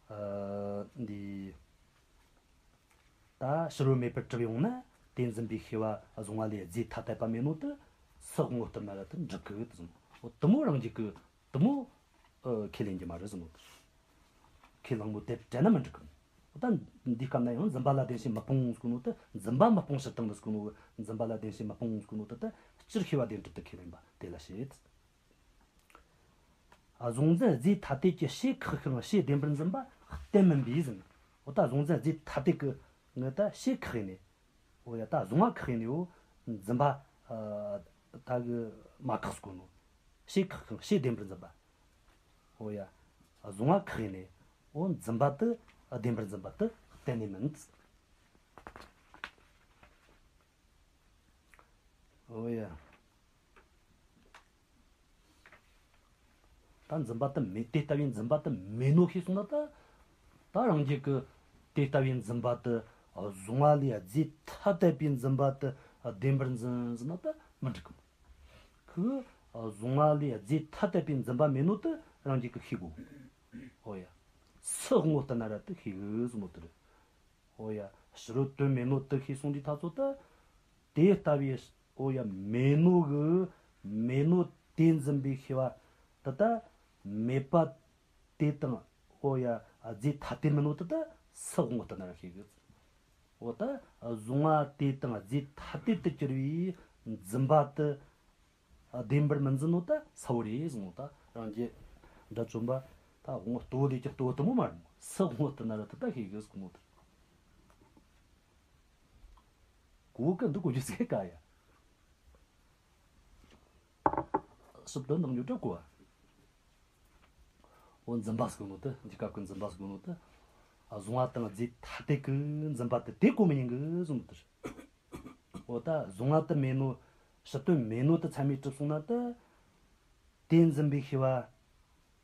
ཨ། འདི། ད་ཕྱི་རོལ་མེད་པར་གྲུབ་ཡོང་ན་དེ་འཛིན་པའི་ཤེས་པ་གཟུང་བ་ལས་རྫས་ཐ་དད་པ་མེད་ནོ་དེ་སུ་དབང་པོ་ལྟར་ན་ར་དེ་འགྲུབ་གི་ཟེར་ནོ། འོ་དེ་མོ་རང་རྒྱུད་ཀྱི་དེ་མོ་ཨ་ཁས་ལེན་གྱི་མ་རེད་ཟེར་ནོ། ཁས་བླངས་པོ་དེ་དྲན་ན་མི་འགྲིག་གི། འོ་ད་འདི་སྐབས་ན་ཡང་འཛིན་པ་ལ་བདེན་བྱེད་མི་སྤོང་ཟེར་གོ་ནོ་དེ། འཛིན་པ་མི་སྤོང་ཕྱིར་དང་དུ་ཟེར་གོ་ནོ། འཛིན་པ་ལ་བདེན་བྱེད་མི་སྤོང་ཟེར་གོ་ནོ་དེ་ད་སྤྱིར་ཤེས་པ་བདེན་གྲུབ་ཏུ་ཁས་ལེན་པ་དེ་ལ་བྱེད། ཨ། གཟུང་འཛིན་རྫས་ཐ་དད་ཀྱི་ཕྱེད་ཁེགས་ཤིང་ཕྱེད་བདེན་པར་འཛིན་པ་གཏན་མིན་པས་ཟེར། འོ་ད་གཟུང་འཛིན་རྫས་ཐ་དད་ཀྱི་ནི་ད་ཕྱེད་ཁེགས་ནས། འོ་ཡ། ད་གཟུང་བ་ཁེགས་ནས། འོ་འཛིན་པ་ཨ་ད་གི་མ་ཁེགས་ཟེར་གོ་ནོ། ཕྱེད་ཁེགས་ཤིང་ཕྱེད་བདེན་པར་འཛིན་པ། འོ་ཡ། གཟུང་བ་ཁེགས་ནས། འོ་འཛིན་པ་དེ་བདེན་པར་འཛིན་པ་དེ་གཏན་ནས་མིན། འོ་ཡ། ད་འཛིན་པ་དེ་མེད། དེ་ལྟ་བུའི་འཛིན་པ་དེ་མེད་ནོ་ཤེས་སོང་ན་ད། ད་རང་རྒྱུད་ཀྱི་དེ་ལྟ་བུའི་འཛིན་པ་དེ་གཟུང་བ་ལས་རྫས་ཐ་དད་པའི་འཛིན་པ་དེ་བདེན་པར་འཛིན་ཟེར་ན་ད་མི་འགྲིག་གི། ཁོས་གཟུང་བ་ལས་རྫས་ཐ་དད་པའི་འཛིན་པ་མེད་ནོ་དེ་རང་རྒྱུད་ཀྱིས་ཤེས་དགོས། འོ་ཡ། སུ་དབང་པོ་ལྟར་ན་ར་དེ་ཤེས་གི་ཟེར་ནོ་དེ་རེད། འོ་ཡ། ཕྱི་རོལ་དོན་མེད་ནོ་དེ་ཤེས་སོང་དུས་ཐག་ཚོད་ད། དེ་ལྟ་བུའི། འོ་ཡ། མེད་ནོ་གི། མེད་ནོ་དེ་འཛིན་པའི་ཤེས་པ་དེ་ད་མེད་པ་དེ་དང་། འོ་ཡ། རྫས་ཐ་དད་མིན་ནོ་དེ་ད་སུ་དབང་པོ་ལྟར་ན་ར་ཤེས་གི། འོ་ད་གཟུང་བ་དེ་དང་རྫས་ཐ་དད་དུ་གྱུར་པའི་འཛིན་པ་དེ་བདེན་པར་མི་འཛིན་ནོ་ད་གསལ་བོ་རེད་ཟེར་ནོ། ད་རང་རྒྱུད་དགྲ་བཅོམ་པ་ད་དབང་པོ་ལྟ་བུ་ལས་ཀྱང་ལྟ་བུ་དེ་མོ་མ་རེད་མོ། སུ་དབང་པོ་ལྟར་ན་ར་དེ་ད་ཤེས་གི་ཟེར་ནོ་ད། གོ་གི་འདུག་གོ་རྒྱུ་ཟེར་ག་ཡ། སུབ་དོན་དང་འགྱུར་གྲབས་གོ་བ། འོ་འཛིན་པ་ཟེར་གོ་ནོ་དེ། འདི་སྐབས་ཀྱི་འཛིན་པ་ཟེར་གོ་ནོ་དེ། གཟུང་བ་དང་རྫས་ཐ་དད་ཀྱི་འཛིན་པ་དེ་དེ་གོ་མི་ཉན་གི་ཟེར་ནོ་དེ་རེད། འོ་ད་གཟུང་བ་དེ་མེད་ནོ། ཕྱི་དོན་མེད་ནོ་དེ་ཚད་མས་གྲུབ་སོང་ན་ད། དེ་འཛིན་པའི་ཤེས་པ་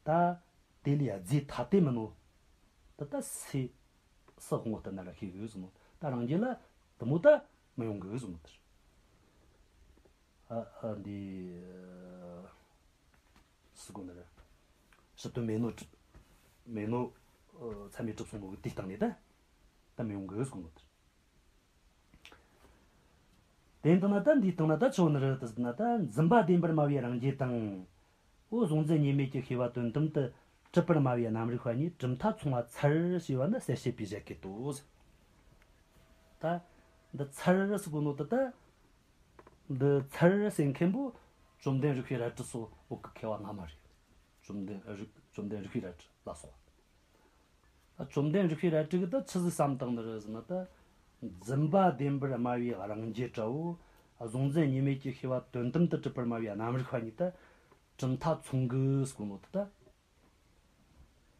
ད་དེ་ལས་རྫས་ཐ་དད་མིན་ནོ། ད་ད་སུ། སུ་དབང་པོ་ལྟར་ན་ར་ཤེས་གི་ཟེར་ནོ། ད་རང་རྒྱུད་ལ་དེ་མོ་ད་མི་ཡོང་གི་ཟེར་ནོ་དེ་རེད། ཨ་ཨ་འདི། སུ་གོ་ནི་རེད། ཕྱི་དོན་མེད་ནོ། མེད་ནོ། ཨ་ཚད་མས་གྲུབ་སོང་ནོ་གི་དེའི་སྟེང་ནས་ད། ད་མི་ཡོང་གི་ཟེར་གོ་ནོ་དེ་རེད། དེ་ཡིན་དང་ན་ད་འདིའི་སྟེང་ན་ད་ཆི་ཡོད་ནི་རེད་ཟེར་ན། ད་འཛིན་པ་བདེན་པར་སྨྲ་བའི་རང་རྒྱུད་དང་། འོ་གཟུང་འཛིན་གཉིས་མེད་ཀྱི་ཤེས་པ་དོན་དམ་དུ་གྲུབ་པར་སྨྲ་བའི་རྣམ་རིག་པ་གཉིས་གྲུབ་མཐའ་མཚུངས་པ་མཚར་ཞེས་པ་ནི་གསལ་བྱེད་པའི་བཞད་གད་དོ། ད་འདི་མཚར་ཟེར་གོ་ནོ་དེ་ད། འདི་མཚར་ཟེར་མཁན་པོ་བཅོམ་ལྡན་རིག་པའི་རལ་གྲི་སོགས་བོད་ཀྱི་མཁས་པ་སྔ་མ་རེད། བཅོམ་ལྡན་རིག་བཅོམ་ལྡན་རིག་པའི་རལ་གྲི་ལ་སོགས་པ། ད་བཅོམ་ལྡན་རིག་པའི་རལ་གྲི་གིས་ད་ཆི་ཟིག་བསམ་བཏང་ནི་རེད་ཟེར་ན། ད་འཛིན་པ་བདེན་པར་སྨྲ་བའི་རང་རྒྱུད་འདྲ་བོ། གཟུང་འཛིན་གཉིས་མེད་ཀྱི་ཤེས་པ་དོན་དམ་དུ་གྲུབ་པར་སྨྲ་བའི་རྣམ་རིག་པ་གཉིས་ད་གྲུབ་མཐའ་མཚུངས་གི་ཟེར་གོ་ནོ་དེ་ད།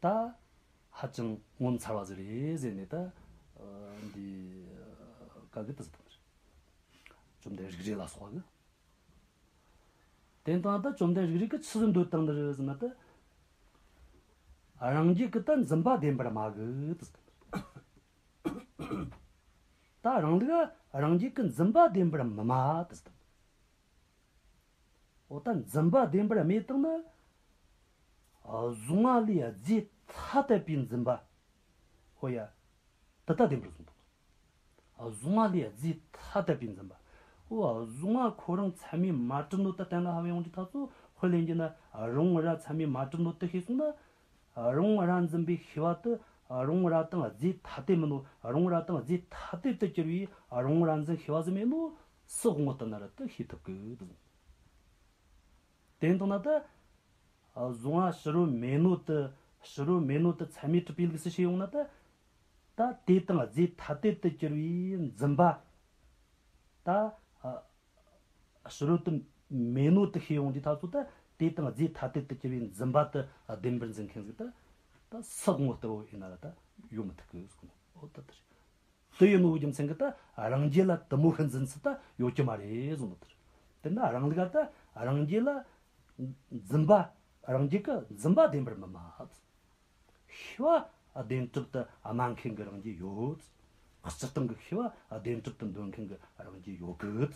ད་ཧ་ཅང་ངོ་མཚར་བ་ཟིག་རེད་ཟེར་ནས་ད། ཨ་འདི་ག་གི་དེ་ཟེར་བཏང་ནི་རེད། བཅོམ་ལྡན་རིག་རལ་ལ་སོགས་པ་གི། དེ་དང་ད་བཅོམ་ལྡན་རིག་རལ་གིས་ཆི་ཟིག་འདོད་བཏང་ནི་རེད་ཟེར་ན། ད་རང་རྒྱུད་ཀྱིས་ད་འཛིན་པ་བདེན་པར་སྨྲ་གི་དེ་ཟེར་བཏང་ནི་རེད། ད་རང་ལུགས་རང་རྒྱུད་ཀྱིས་འཛིན་པ་བདེན་པར་མི་སྨྲ་དེ་ཟེར་བཏང་ནི་རེད། འོ་ད་འཛིན་པ་བདེན་པར་སྨྲས་བཏང་ན། གཟུང་བ་ལས་རྫས་ཐ་དད་པའི་འཛིན་པ། འོ་ཡ། དེ་ད་བདེན་པར་བཟུང་བཏང་། གཟུང་བ་ལས་རྫས་ཐ་དད་པའི་འཛིན་པ། འོ་གཟུང་བ་ཁོ་རང་ཚད་མས་མ་གྲུབ་ནོ་དེ་གཏན་ལ་ཕབ་ཡོང་དུས་ཐག་ཚོད་དཔེ་ལེན་རྒྱུ་ན། རང་ར་ཚད་མས་མ་གྲུབ་ནོ་དེ་ཤེས་སོང་ན། རང་ར་འཛིན་པའི་ཤེས་པ་དེ་རང་ར་དང་རྫས་ཐ་དད་མིན་ནོ། རང་ར་དང་རྫས་ཐ་དད་དུ་གྱུར་པའི་རང་ར་འཛིན་ཤེས་པ་ཟིག་མེད་ནོ། སུ་དབང་པོ་ལྟར་ན་ར་དེ་ཤེས་ཐུབ་གི་དེ་ཟེར། དེ་ཡིན་དང་ན་ད། གཟུང་བ་ཕྱི་རོལ་མེད་ནོ་དེ། ཕྱི་རོལ་མེད་ནོ་དེ་ཚད་མས་གྲུབ་པའི་ལུགས་སུ་བྱས་ཡོང་ན་ད། ད་དེ་དང་རྫས་ཐ་དད་དུ་གྱུར་པའི་འཛིན་པ་ད་ཕྱི་རོལ་དུ་མེད་ནོ་དེ་ཤེས་ཡོང་དུས་ཐ་ཚོ་ད་དེ་དང་རྫས་ཐ་དད་དུ་གྱུར་པའི་འཛིན་པ་དེ་བདེན་པར་འཛིན་མཁན་ཟིག་ད་ད་སུ་དངོས་ལྟ་བུ་ཡིན་ན་ལ་ད་ཡོད་མི་ཐུབ་གི་ཟེར་གོ་ནོ། འོ་ད་དེ་རེད། དེ་ཡིན་ནོ་རྒྱུ་མཚན་གྱིས་ད་རང་རྒྱལ་ལ་དེ་མོ་ཤི་འཛིན་ཚུལ་ད་ཡོད་ཀྱི་མ་རེད་གསུངས་ནོ་དེ་རེད། དེ་ན་རང་ལུགས་ད་རང་རྒྱལ་ལ་འཛིན་པ་རང་རྒྱལ་གྱི་འཛིན་པ་བདེན་པར་མི་སྨྲ། ཤེས་པ་བདེན་གྲུབ་ཏུ་སྨྲ་མཁན་གྱི་རང་རྒྱལ་ཡོད། སྤྱིར་བཏང་གི་ཤེས་པ་བདེན་གྲུབ་ཏུ་འདོད་མཁན་གྱི་རང་རྒྱལ་ཡོད་གི།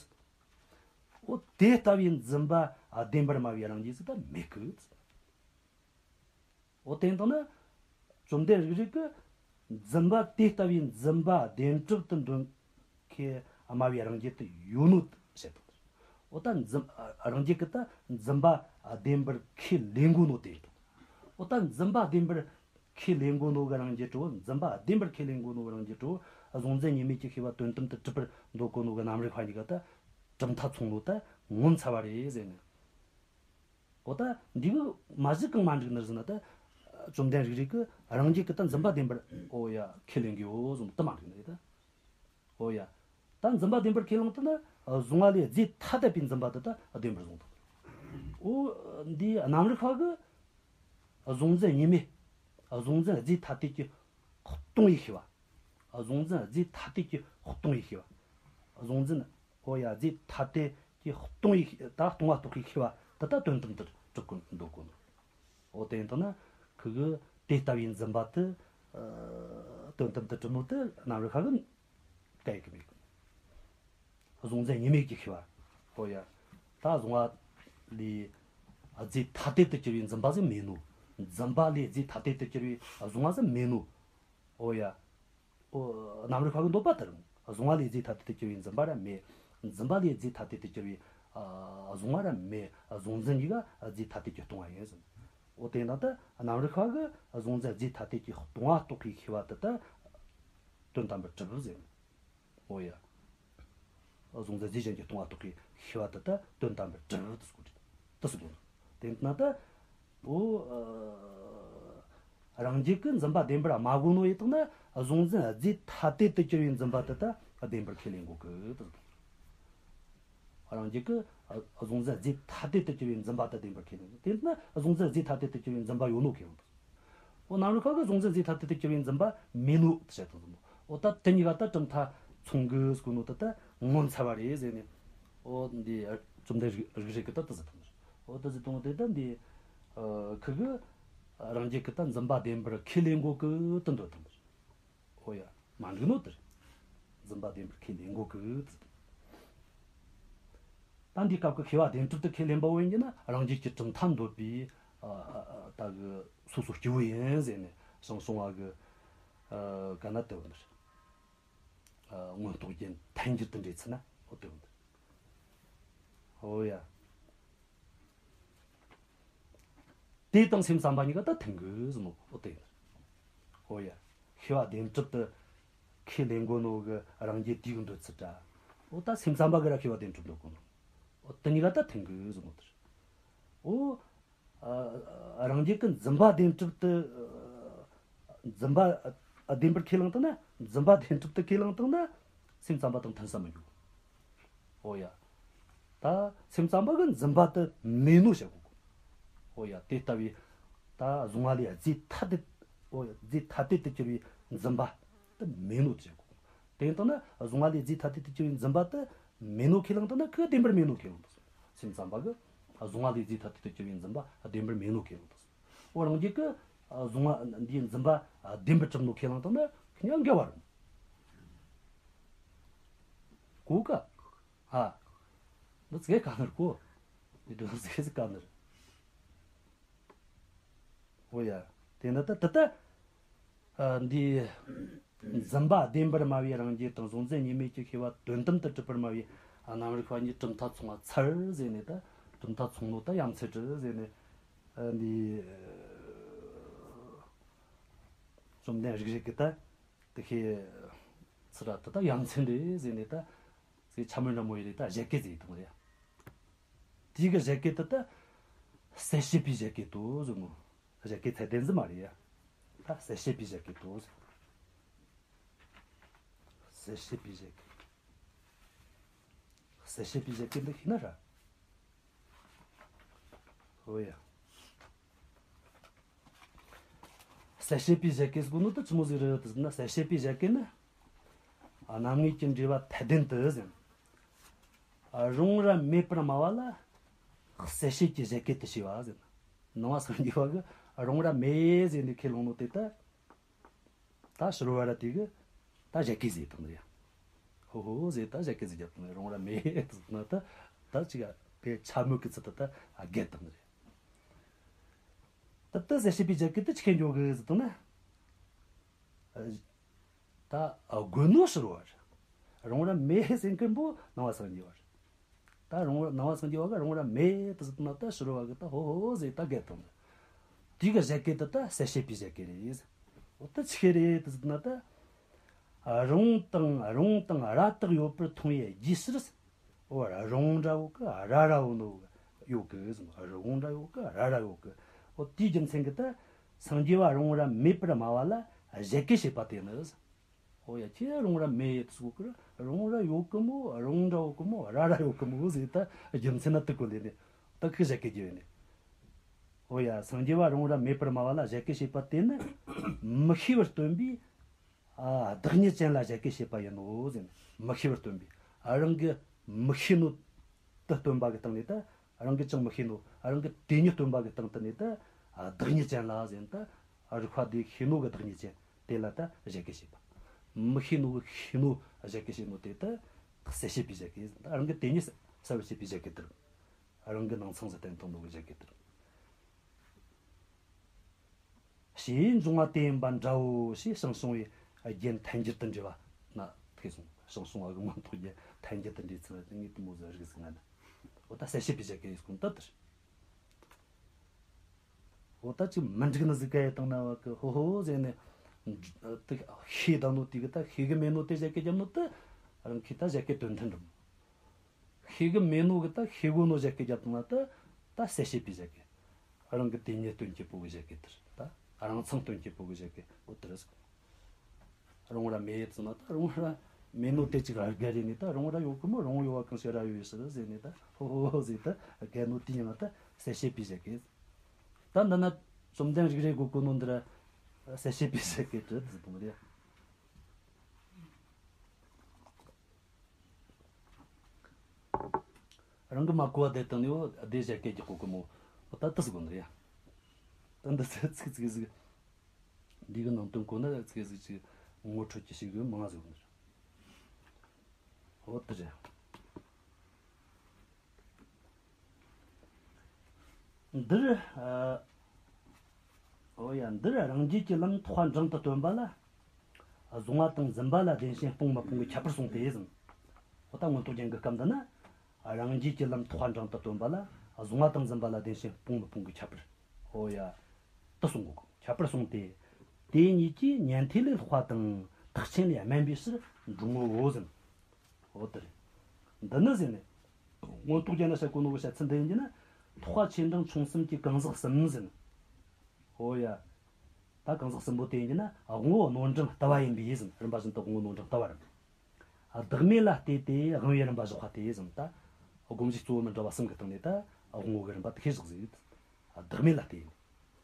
འོ་དེ་ལྟ་བུའི་འཛིན་པ་བདེན་པར་སྨྲ་བའི་རང་རྒྱལ་ཟིག་ད་མེད་གི། འོ་དེ་ཡིན་དང་ན། བཅོམ་ལྡན་རིག་རིག་གི་འཛིན་པ་དེ་ལྟ་བུའི་འཛིན་པ་བདེན་གྲུབ་ཏུ་འདོད་མཁན་སྨྲ་བའི་རང་རྒྱལ་དུ་ཡོད་ནོ་བཤད་དང་། འོ་ད་འཛིན་རང་རྒྱལ་གྱི་ད་འཛིན་པ་བདེན་པར་ཁས་ལེན་དགོས་ནོ་དེ་ཡིན་དང་། འོ་ད་འཛིན་པ་བདེན་པར་ཁས་ལེན་དགོས་ནོ་གི་རང་རྒྱལ་གྲོ་བོ། འཛིན་པ་བདེན་པར་ཁས་ལེན་དགོས་ནོ་གི་རང་རྒྱལ་གྲོ་བོ། གཟུང་འཛིན་གཉིས་མེད་ཀྱི་ཤེས་པ་དོན་དམ་དུ་གྲུབ་པར་འདོད་གོ་ནོ་གི་རྣམ་རིག་པ་གཉིས་ཀ་ད་གྲུབ་མཐའ་མཚུངས་ནོ་ད་ངོ་མཚར་བ་རེད་ཟེར་ནས། འོ་ད་འདི་གི་མ་གཞི་གང་མ་འགྲིག་ནི་ཟེར་ན་ད། བཅོམ་ལྡན་རིག་རིག་གི་རང་རྒྱལ་གི་ད་འཛིན་པ་བདེན་པར་འོ་ཡ་ཁས་ལེན་གི་ཡོད་ཟེར་ནོ་ད་མ་འགྲིག་ནི་རེད་ད། འོ་ཡ། ད་འཛིན་པ་བདེན་པར་ཁས་ལེན་ད་ན་གཟུང་བ་ལས་རྫས་ཐ་དད་པའི་འཛིན་པ་དེ་ད་བདེན་པར་བཟུང་དང་། འོ་འདི་རྣམ་རིག་པ་གི་གཟུང་འཛིན་གཉིས་མེད། གཟུང་འཛིན་རྫས་ཐ་དད་ཀྱི་སྟོང་བའི་ཤེས་པ། གཟུང་འཛིན་རྫས་ཐ་དད་ཀྱི་སྟོང་བའི་ཤེས་པ། གཟུང་འཛིན། འོ་ཡ། རྫས་ཐ་དད་ཀྱི་སྟོང་བའི་ཤེས། ད་སྟོང་བ་རྟོགས་པའི་ཤེས་པ་དེ་ད་དོན་དམ་དུ་གྲུབ་དགོས་འདོད་གོ་ནོ། འོ་དེ་ཡིན་དང་ན་ཁུ་གི་དེ་ལྟ་བུའི་འཛིན་པ་དེ་དོན་དམ་དུ་གྲུབ་ནོ་དེ་རྣམ་རིག་པ་གི་སྐད་ཀྱི་མེད། གཟུང་འཛིན་གཉིས་མེད་ཀྱི་ཤེས་པ། འོ་ཡ། ད་གཟུང་བ་ལས་རྫས་ཐ་དད་དུ་གྱུར་པའི་འཛིན་པ་ཟིག་མེད་ནོ། འཛིན་པ་ལས་རྫས་ཐ་དད་དུ་གྱུར་པའི་གཟུང་བ་ཟིག་མེད་ནོ། འོ་ཡ། འོ། རྣམ་རིག་པ་གི་འདོད་པ་ལྟར། གཟུང་བ་ལས་རྫས་ཐ་དད་དུ་གྱུར་པའི་འཛིན་པ་ར་མེད། འཛིན་པ་ལས་རྫས་ཐ་དད་དུ་གྱུར་པའི་ཨ་གཟུང་བ་ར་མེད། གཟུང་འཛིན་གཉིས་ཀ་རྫས་ཐ་དད་ཀྱིས་སྟོང་བ་ཡིན་ཟེར། འོ་དེ་ན་ད་རྣམ་རིག་པ་གི་གཟུང་འཛིན་རྫས་ཐ་དད་ཀྱིས་སྟོང་བ་རྟོགས་པའི་ཤེས་པ་དེ་ད་དོན་དམ་པར་གྲུབ་ཟེར། འོ་ཡ། གཟུང་འཛིན་རྫས་གཞན་གྱིས་སྟོང་བ་རྟོགས་པའི་ཤེས་པ་དེ་ད་དོན་དམ་པར་གྲུབ་དུ་སྐོར་དུ་སོ་དགོས། དེ་ན་ད། འོ། རང་རྒྱལ་གྱི་འཛིན་པ་བདེན་པར་སྨྲ་དགོས་ནོ་ཡིན་དང་ན་གཟུང་འཛིན་རྫས་ཐ་དད་དུ་གྱུར་པའི་འཛིན་པ་དེ་ད་བདེན་པར་ཁས་ལེན་དགོས་ཀི་དེ། རང་རྒྱལ་གྱི་གཟུང་འཛིན་རྫས་ཐ་དད་དུ་གྱུར་པའི་འཛིན་པ་དེ་བདེན་པར་ཁས་ལེན་དགོས། དེ་ན་གཟུང་འཛིན་རྫས་ཐ་དད་དུ་གྱུར་པའི་འཛིན་པ་ཡོད་ནོ་ཁས་ལེན་དགོས། འོ་རྣམ་རིག་པ་གི་གཟུང་འཛིན་རྫས་ཐ་དད་དུ་གྱུར་པའི་འཛིན་པ་མེད་ནོ་དེ་བཤད་དང་ཟེར་ནོ། འོ་ད་དེ་གཉིས་ཀ་ད་གྲུབ་མཐའ་མཚུངས་གི་ཟེར་གོ་ནོ་ད་ད་ངོ་མཚར་བ་རེད་ཟེར་ནས། འོ་འདི་བཅོམ་ལྡན་རིག་རིག་རིག་གི་ད་དེ་ཟེར་དང་། འོ་དེ་ཟེར་དང་དེ་ད་འདི་ཁུ་གི་རང་རྒྱལ་གི་ད་འཛིན་པ་བདེན་པར་ཁས་ལེན་དགོས་གི་དེ་འདོད་དང་། འོ་ཡ། མ་འགྲིག་ནོ་དེ་རེད། འཛིན་པ་བདེན་པར་ཁས་ལེན་དགོས་གི་དེ། ད་འདི་སྐབས་ཀྱི་ཤེས་པ་བདེན་གྲུབ་ཏུ་ཁས་ལེན་པ་བོ་ཡིན་གྱི་ན་རང་རྒྱལ་གྱི་གྲུབ་མཐའ་འདོད་པའི་ཨ་ཨ་ཨ་ད་གི་སོ་སོ་སྐྱེ་བོ་ཡིན་ཟེར་ནས་ཞང་ཞུང་བ་གི་ཨ་ག་ན་དེ་བོ་འདིར་ཨ་མངོན་རྟོགས་རྒྱན་ཐལ་འགྱུར་དུ་འགྲེལ་ཚུལ་ན་འོ་དེ་བོ་འདིར། འོ་ཡ། དེ་དང་སེམས་ཙམ་པ་གཉིས་ཀ་ད་མཐུན་གི་ཟེར་ནོ་འོ་དེ་ཡིན། འོ་ཡ། ཤེས་པ་བདེན་གྲུབ་ཏུ་ཁས་ལེན་དགོས་ནོ་གི་རང་རྒྱལ་དེའི་གི་འདོད་ཚུལ་འདྲ། འོ་ད་སེམས་ཙམ་པ་གི་ར་ཤེས་པ་བདེན་གྲུབ་འདོད་དགོས་ནོ། འོ་དེ་གཉིས་ཀ་ད་མཐུན་གི་ཟེར་ནོ་དེ་རེད། འོ། ཨ་རང་རྒྱལ་གི་འཛིན་པ་བདེན་གྲུབ་ཏུ་འཛིན་པ་ཨ་བདེན་པར་ཁས་བླངས་བཏང་ན། འཛིན་པ་བདེན་གྲུབ་ཏུ་ཁས་བླངས་བཏང་ན་སེམས་ཙམ་པ་དང་མཐུན་ས་མི་འགྱུར། འོ་ཡ། ད་སེམས་ཙམ་པ་གི་འཛིན་པ་དེ་མེད་ནོ་བཤད་དགོས། འོ་ཡ། དེ་ལྟ་བུའི་ད་གཟུང་བ་ལས་རྫས་ཐ་དད། འོ་ཡ། རྫས་ཐ་དད་དུ་གྱུར་པའི་འཛིན་པ་དེ་མེད་ནོ་བཤད་དགོས། དེ་ཡིན་དང་ན་གཟུང་བ་ལས་རྫས་ཐ་དད་དུ་གྱུར་པའི་འཛིན་པ་དེ་མེད་ནོ་ཁས་བླངས་བཏང་ན་ཁོ་བདེན་པར་མེད་ནོ་ཁས་བླངས་བཏང་། སེམས་ཙམ་པ་གི་གཟུང་བ་ལས་རྫས་ཐ་དད་དུ་གྱུར་པའི་འཛིན་པ་བདེན་པར་མེད་ནོ་ཁས་བླངས་བཏང་། འོ་རང་རྒྱལ་གི་གཟུང་བ་འདིའི་འཛིན་པ་བདེན་པར་གྲུབ་ནོ་ཁས་བླངས་བཏང་ན་ཁོ་ཡང་འགལ་བ་རེད། གོ་ག་ཨ། འདི་ཙི་གེ་དཀའ་ནི་རེད་གོ། འདི་འདྲ་ཙི་གེ་ཙི་དཀའ་ནི་རེད། འོ་ཡ། དེ་ན་ད་ད་ད། ཨ་འདི། འཛིན་པ་བདེན་པར་སྨྲ་བའི་རང་རྒྱལ་དང་གཟུང་འཛིན་གཉིས་མེད་ཀྱི་ཤེས་པ་དོན་དམ་དུ་གྲུབ་པར་སྨྲ་བའི་རྣམ་རིག་པ་གཉིས་གྲུབ་མཐའ་མཚུངས་པ་མཚར་ཟེར་ནས། ད་གྲུབ་མཐའ་མཚུངས་ནོ་ད་ཡ་མཚར་ཟེར་ནས། ཨ་འདི། བཅོམ་ལྡན་རིག་རིག་གི་ད། དེ་ཤེས་ཚུལ་ར་ད་ད་ཡ་མཚར་རེད་ཟེར་ནས་ད། ཟེར་ཆ་མོ་འདྲ་མོ་ཡི་རེད། ད་བཞད་གད་ཟེར་དང་རེད། དེའི་གི་བཞད་གད་དེ་ད་གསལ་བྱེད་པའི་བཞད་གད་དོ་ཟེར་ནོ། བཞད་གད་ཚད་ལྡན་ཟིག་མ་རེད་ཡ། ད་གསལ་བྱེད་པའི་བཞད་གད་དོ་ཟེར། གསལ་བྱེད་པའི་བཞད་གད། གསལ་བྱེད་པའི་བཞད་གད་འདི་ཤེས་ན་ར། ཨོ་ཡ། གསལ་བྱེད་པའི་བཞད་གད་ཟེར་གོ་ནོ་དེ་ཆི་མོ་ཟིག་རེད་ཟེར་ན། གསལ་བྱེད་པའི་བཞད་གད་ནི་རྣམ་ངེས་ཀྱི་འགྲེལ་པ་འཐད་ལྡན་དུ་ཟེར། རུང་ར་མེད་པར་སྨྲ་བ་ལ་གསལ་བྱེད་ཀྱི་བཞད་གད་དུ་བྱས་པ་ཟེར། ནང་པ་སངས་རྒྱས་པ་གིས་རུང་ར་མེད་ཟེར་ནས་ཁས་བླངས་ནོ་དེ་ད། ད་ཕྱི་རོལ་པ་ར་དེ་གིས་ད་བཞད་གད་ཟེར་བཏང་ནི་རེད། ཧོ་ཧོ་ཟེར་ད་བཞད་གད་ཟེར་བརྒྱབ་བཏང་ནི་རེད། རུང་ར་མེད་ཟེར་ན་ད་ད་ཅིག་དེ་འཕྱ་སྨོད་ཀྱི་ཚུལ་དུ་ད་བརྒལ་བཏང་ནི་རེད། ད་ད་གསལ་བྱེད་པའི་བཞད་གད་དེ་ཆི་གེ་འཇོག་གི་ཟེར་བཏང་ན། ད་དགོས་ནོ་ཕྱི་རོལ་པ་རེད། རུང་ར་མེད་ཟེར་མཁན་པོ་ནང་པ་སངས་རྒྱས་པ་རེད། ད་རུང་ནང་པ་སངས་རྒྱས་པ་གིས་རུང་ར་མེད་དུ་ཟེར་ན་ད་ཕྱི་རོལ་པ་གིས་ད་ཧོ་ཧོ་ཧོ་ཟེར་ད་བརྒལ་བཏང་། དེ་གི་བཞད་གད་དེ་ད་གསལ་བྱེད་པའི་བཞད་གད་རེད། འོ་ད་ཆི་རེད་དུ་ཟེར་ན་ད། རུང་དང་རུང་དང་ར་དག་ཡོད་པར་མཐོང་བའི་རྒྱུའི་ཕྱིར། འོ་རུང་འདྲ་བོ་གི་ར་ར་བོ་ནོ་ཡོད་གི་ཟེར། རུང་འདྲ་ཡོད་གི་ར་ར་ཡོད་གི། འོ་དེའི་རྒྱུ་མཚན་གིས་ད་སངས་རྒྱས་པ་རུང་ར་མེད་པར་སྨྲ་བ་ལ་བཞད་གད་བྱེད་པ་དེ་ནི། ཨོ་ཡ། ཁྱེད་རུང་ར་མེད་ཟེར་གོ་གི་ར། རུང་ར་ཡོད་གི་མོ། རུང་འདྲ་ཡོད་གི་མོ། ར་ར་ཡོད་གི་མོ་ཟེར་ད་རྒྱུ་མཚན་ན་དེ་གོ་ལེ་ནས་ད་ཁི་བཞད་གད་རྒྱུ་ཡོད་ནི། ཨོ་ཡ། སངས་རྒྱས་པ་རུང་ར་མེད་པར་སྨྲ་བ་ལ་བཞད་གད་བྱེད་པ་དེ་ནི་མི་ཤེས་པར་སྟོན་པའི་ཨ་བདག་ཉིད་ཅན་ལ་བཞད་གད་བྱེད་པ་ཡིན་ནོ་ཟེར། མི་ཤེས་པར་སྟོན་པའི་ཨ་རང་གི་མི་ཤེས་ནོ་དེ་སྟོན་པ་གི་སྟེང་ནས་ད། རང་གིས་ཅང་མི་ཤེས་ནོ། རང་གི་དེ་ཉིད་སྟོན་པ་གི་སྟེང་དུ་ནས་ད། ཨ་བདག་ཉིད་ཅན་ལ་ཟེར་ན་ད། ཨ་རིགས་པ་དེ་ཤེས་ནོ་གི་བདག་ཉིད་ཅན་དེ་ལ་ད་བཞད་གད་བྱེད་པ། མི་ཤེས་ནོ་གི་ཤེས་ནོ་བཞད་གད་བྱེད་ནོ་དེ་ད་གསལ་བྱེད་པའི་བཞད་གད་ཟེར། ད་རང་གི་དེ་ཉིད་གསལ་བར་བྱེད་པའི་བཞད་གད་དེ་རེད། རང་གི་ནང་ཚང་ཟིག་བསྟན་བཏང་ནོ་གི་བཞད་གད་དེ་རེད། ཞེས་འབྱུང་བ་དེ་ཡིན་པ་འདྲའོ་ཞེས་ཞང་ཞུང་བའི་རྒྱན་ཐལ་འགྱུར་དུ་འགྲེལ་བ་ན་ཐུག་སོང་། ཞང་ཞུང་བ་གི་མངོན་རྟོགས་རྒྱན་ཐལ་འགྱུར་དུ་འགྲེལ་ཚུལ་ངས་དེ་མོ་ཟིག་རིག་ཟིག་ང་ན། འོ་ད་གསལ་བྱེད་པའི་བཞད་གད་ཡིན་སྐོང་ད་དེར། འོ་ད་ཅིག་མི་འགྲིག་ནི་ཟིག་ག་ཡེ་བཏང་ན་བ་གི་ཧོ་ཧོ་ཟེར་ནས། དེ་ཤེས་ད་ནོ་དེ་གི་ད་ཤེས་གི་མེད་ནོ་དེ་བཞད་གད་རྒྱབ་ནོ་ད། རང་གི་ད་བཞད་གད་དོན་མཐུན་འགྲིག་ཤེས་གི་མེད་ནོ་གི་ད་ཤེས་གོ་ནོ་བཞད་གད་རྒྱབ་བཏང་ན་ད། ད་གསལ་བྱེད་པའི་བཞད་གད། རང་གི་དེ་ཉིད་སྟོན་གྱི་པོ་གི་བཞད་གད་དེར་ད། རང་མཚང་སྟོན་གྱི་པོ་གི་བཞད་གད་འོ་དེ་རེད་ཟེར། རུང་ར་མེད་ཟེར་ན་ད་རུང་ར་མེད་ནོ་དེ་ཅིག་ར་བརྒལ་རེ་ནས་ད་རུང་ར་ཡོད་གི་མོ། རུང་ཡོད་བ་གང་ཞིག་ར་ཡོད་ཡོད་ཟེར་ཟེར་ནས་ད་ཧོ་ཧོ་ཧོ་ཟེར་ད་བརྒལ་ནོ་དེ་ཡིན་ན་ད་གསལ་བྱེད་པའི་བཞད་གད། ད་འདི་ན་བཅོམ་ལྡན་རིག་རེ་དགོས་གོ་ནོ་འདི་ར་གསལ་བྱེད་པའི་བཞད་གད་དེ་ཟེར་དང་རེད། རང་གི་མ་གོ་བ་བསྡད་བཏང་ནས་འོ་བདེ་བཞད་གད་རྒྱག་གོ་གི་མོ། འོ་ད་ལྟ་ཟིག་གོ་ནི་རེད། ད་འདི་ཚེ་ཚིག་ཚིག་ཟིག་འདི་གི་ནང་དོན་གོ་ན་ཚིག་ཟིག་ཅིག་ངོ་འཕྲོད་ཀྱི་ཞིག་གི་མང་ང་ཟིག་གོ་ནི་རེད། འོ་དེ་རེད། འདིར། ཨ། འོ་ཡ། འདིར་རང་རྒྱལ་གྱི་ལམ་ཐེག་པ་འབྲིང་དུ་སྟོན་པ་ལ། གཟུང་བ་དང་འཛིན་པ་ལ་བདེན་ཞེན་སྤོང་མི་སྤོང་གི་ཁྱད་པར་གསུངས་ཏེ་ཟེར། འོ་ད་མངོན་རྟོགས་རྒྱན་གྱི་སྐབས་འདི་ན། རང་རྒྱལ་གྱི་ལམ་ཐེག་པ་འབྲིང་དུ་སྟོན་པ་ལ་གཟུང་བ་དང་འཛིན་པ་ལ་བདེན་ཞེན་སྤོང་མི་སྤོང་གི་ཁྱད་པར། འོ་ཡ། དེ་གསུང་གོ། ཁྱད་པར་གསུངས་ཏེ། དེ་གཉིས་ཀྱིས་ཉན་ཐོས་ལས་ལྷག་པ་དང་ཐེག་ཆེན་ལས་དམན་པའི་ཕྱིར་འབྱུང་ངོ་ཟེར། འོ་དེ་རེད། འདི་ནི་ཟེར་ནས། མངོན་རྟོགས་རྒྱན་ན་བཤད་གོ་ནོ་གི་བཤད་ཚུལ་འདི་ཡིན་གྱི་ན། ཐེག་པ་ཆེ་འབྲིང་ཆུང་གསུམ་གྱི་གང་ཟག་གསུམ་ཟེར་ནས། འོ་ཡ། ད་གང་ཟག་གསུམ་པོ་དེ་ཡིན་གྱི་ན་དབང་པོ་རྣོ་འབྲིང་ལྟ་བ་ཡིན་པས་ཟེར། རིམ་པ་བཞིན་དུ་དབང་པོ་རྣོ་འབྲིང་ལྟ་བ་རེད། བདག་མེད་ལ་ལྟོས་ཏེ་དབང་པོའི་རིམ་པ་བཞག་པ་སྟེ་ཟེར། ད་སྒོམ་གཞི་གཙོ་བོ་མི་འདྲ་བ་གསུམ་གྱི་སྟེང་ནས་ད་དབང་པོ་གི་རིམ་པ་དེ་ཤེས་བཞག་ཟིག་བདག་མེད་ལ་ལྟོས་ནས་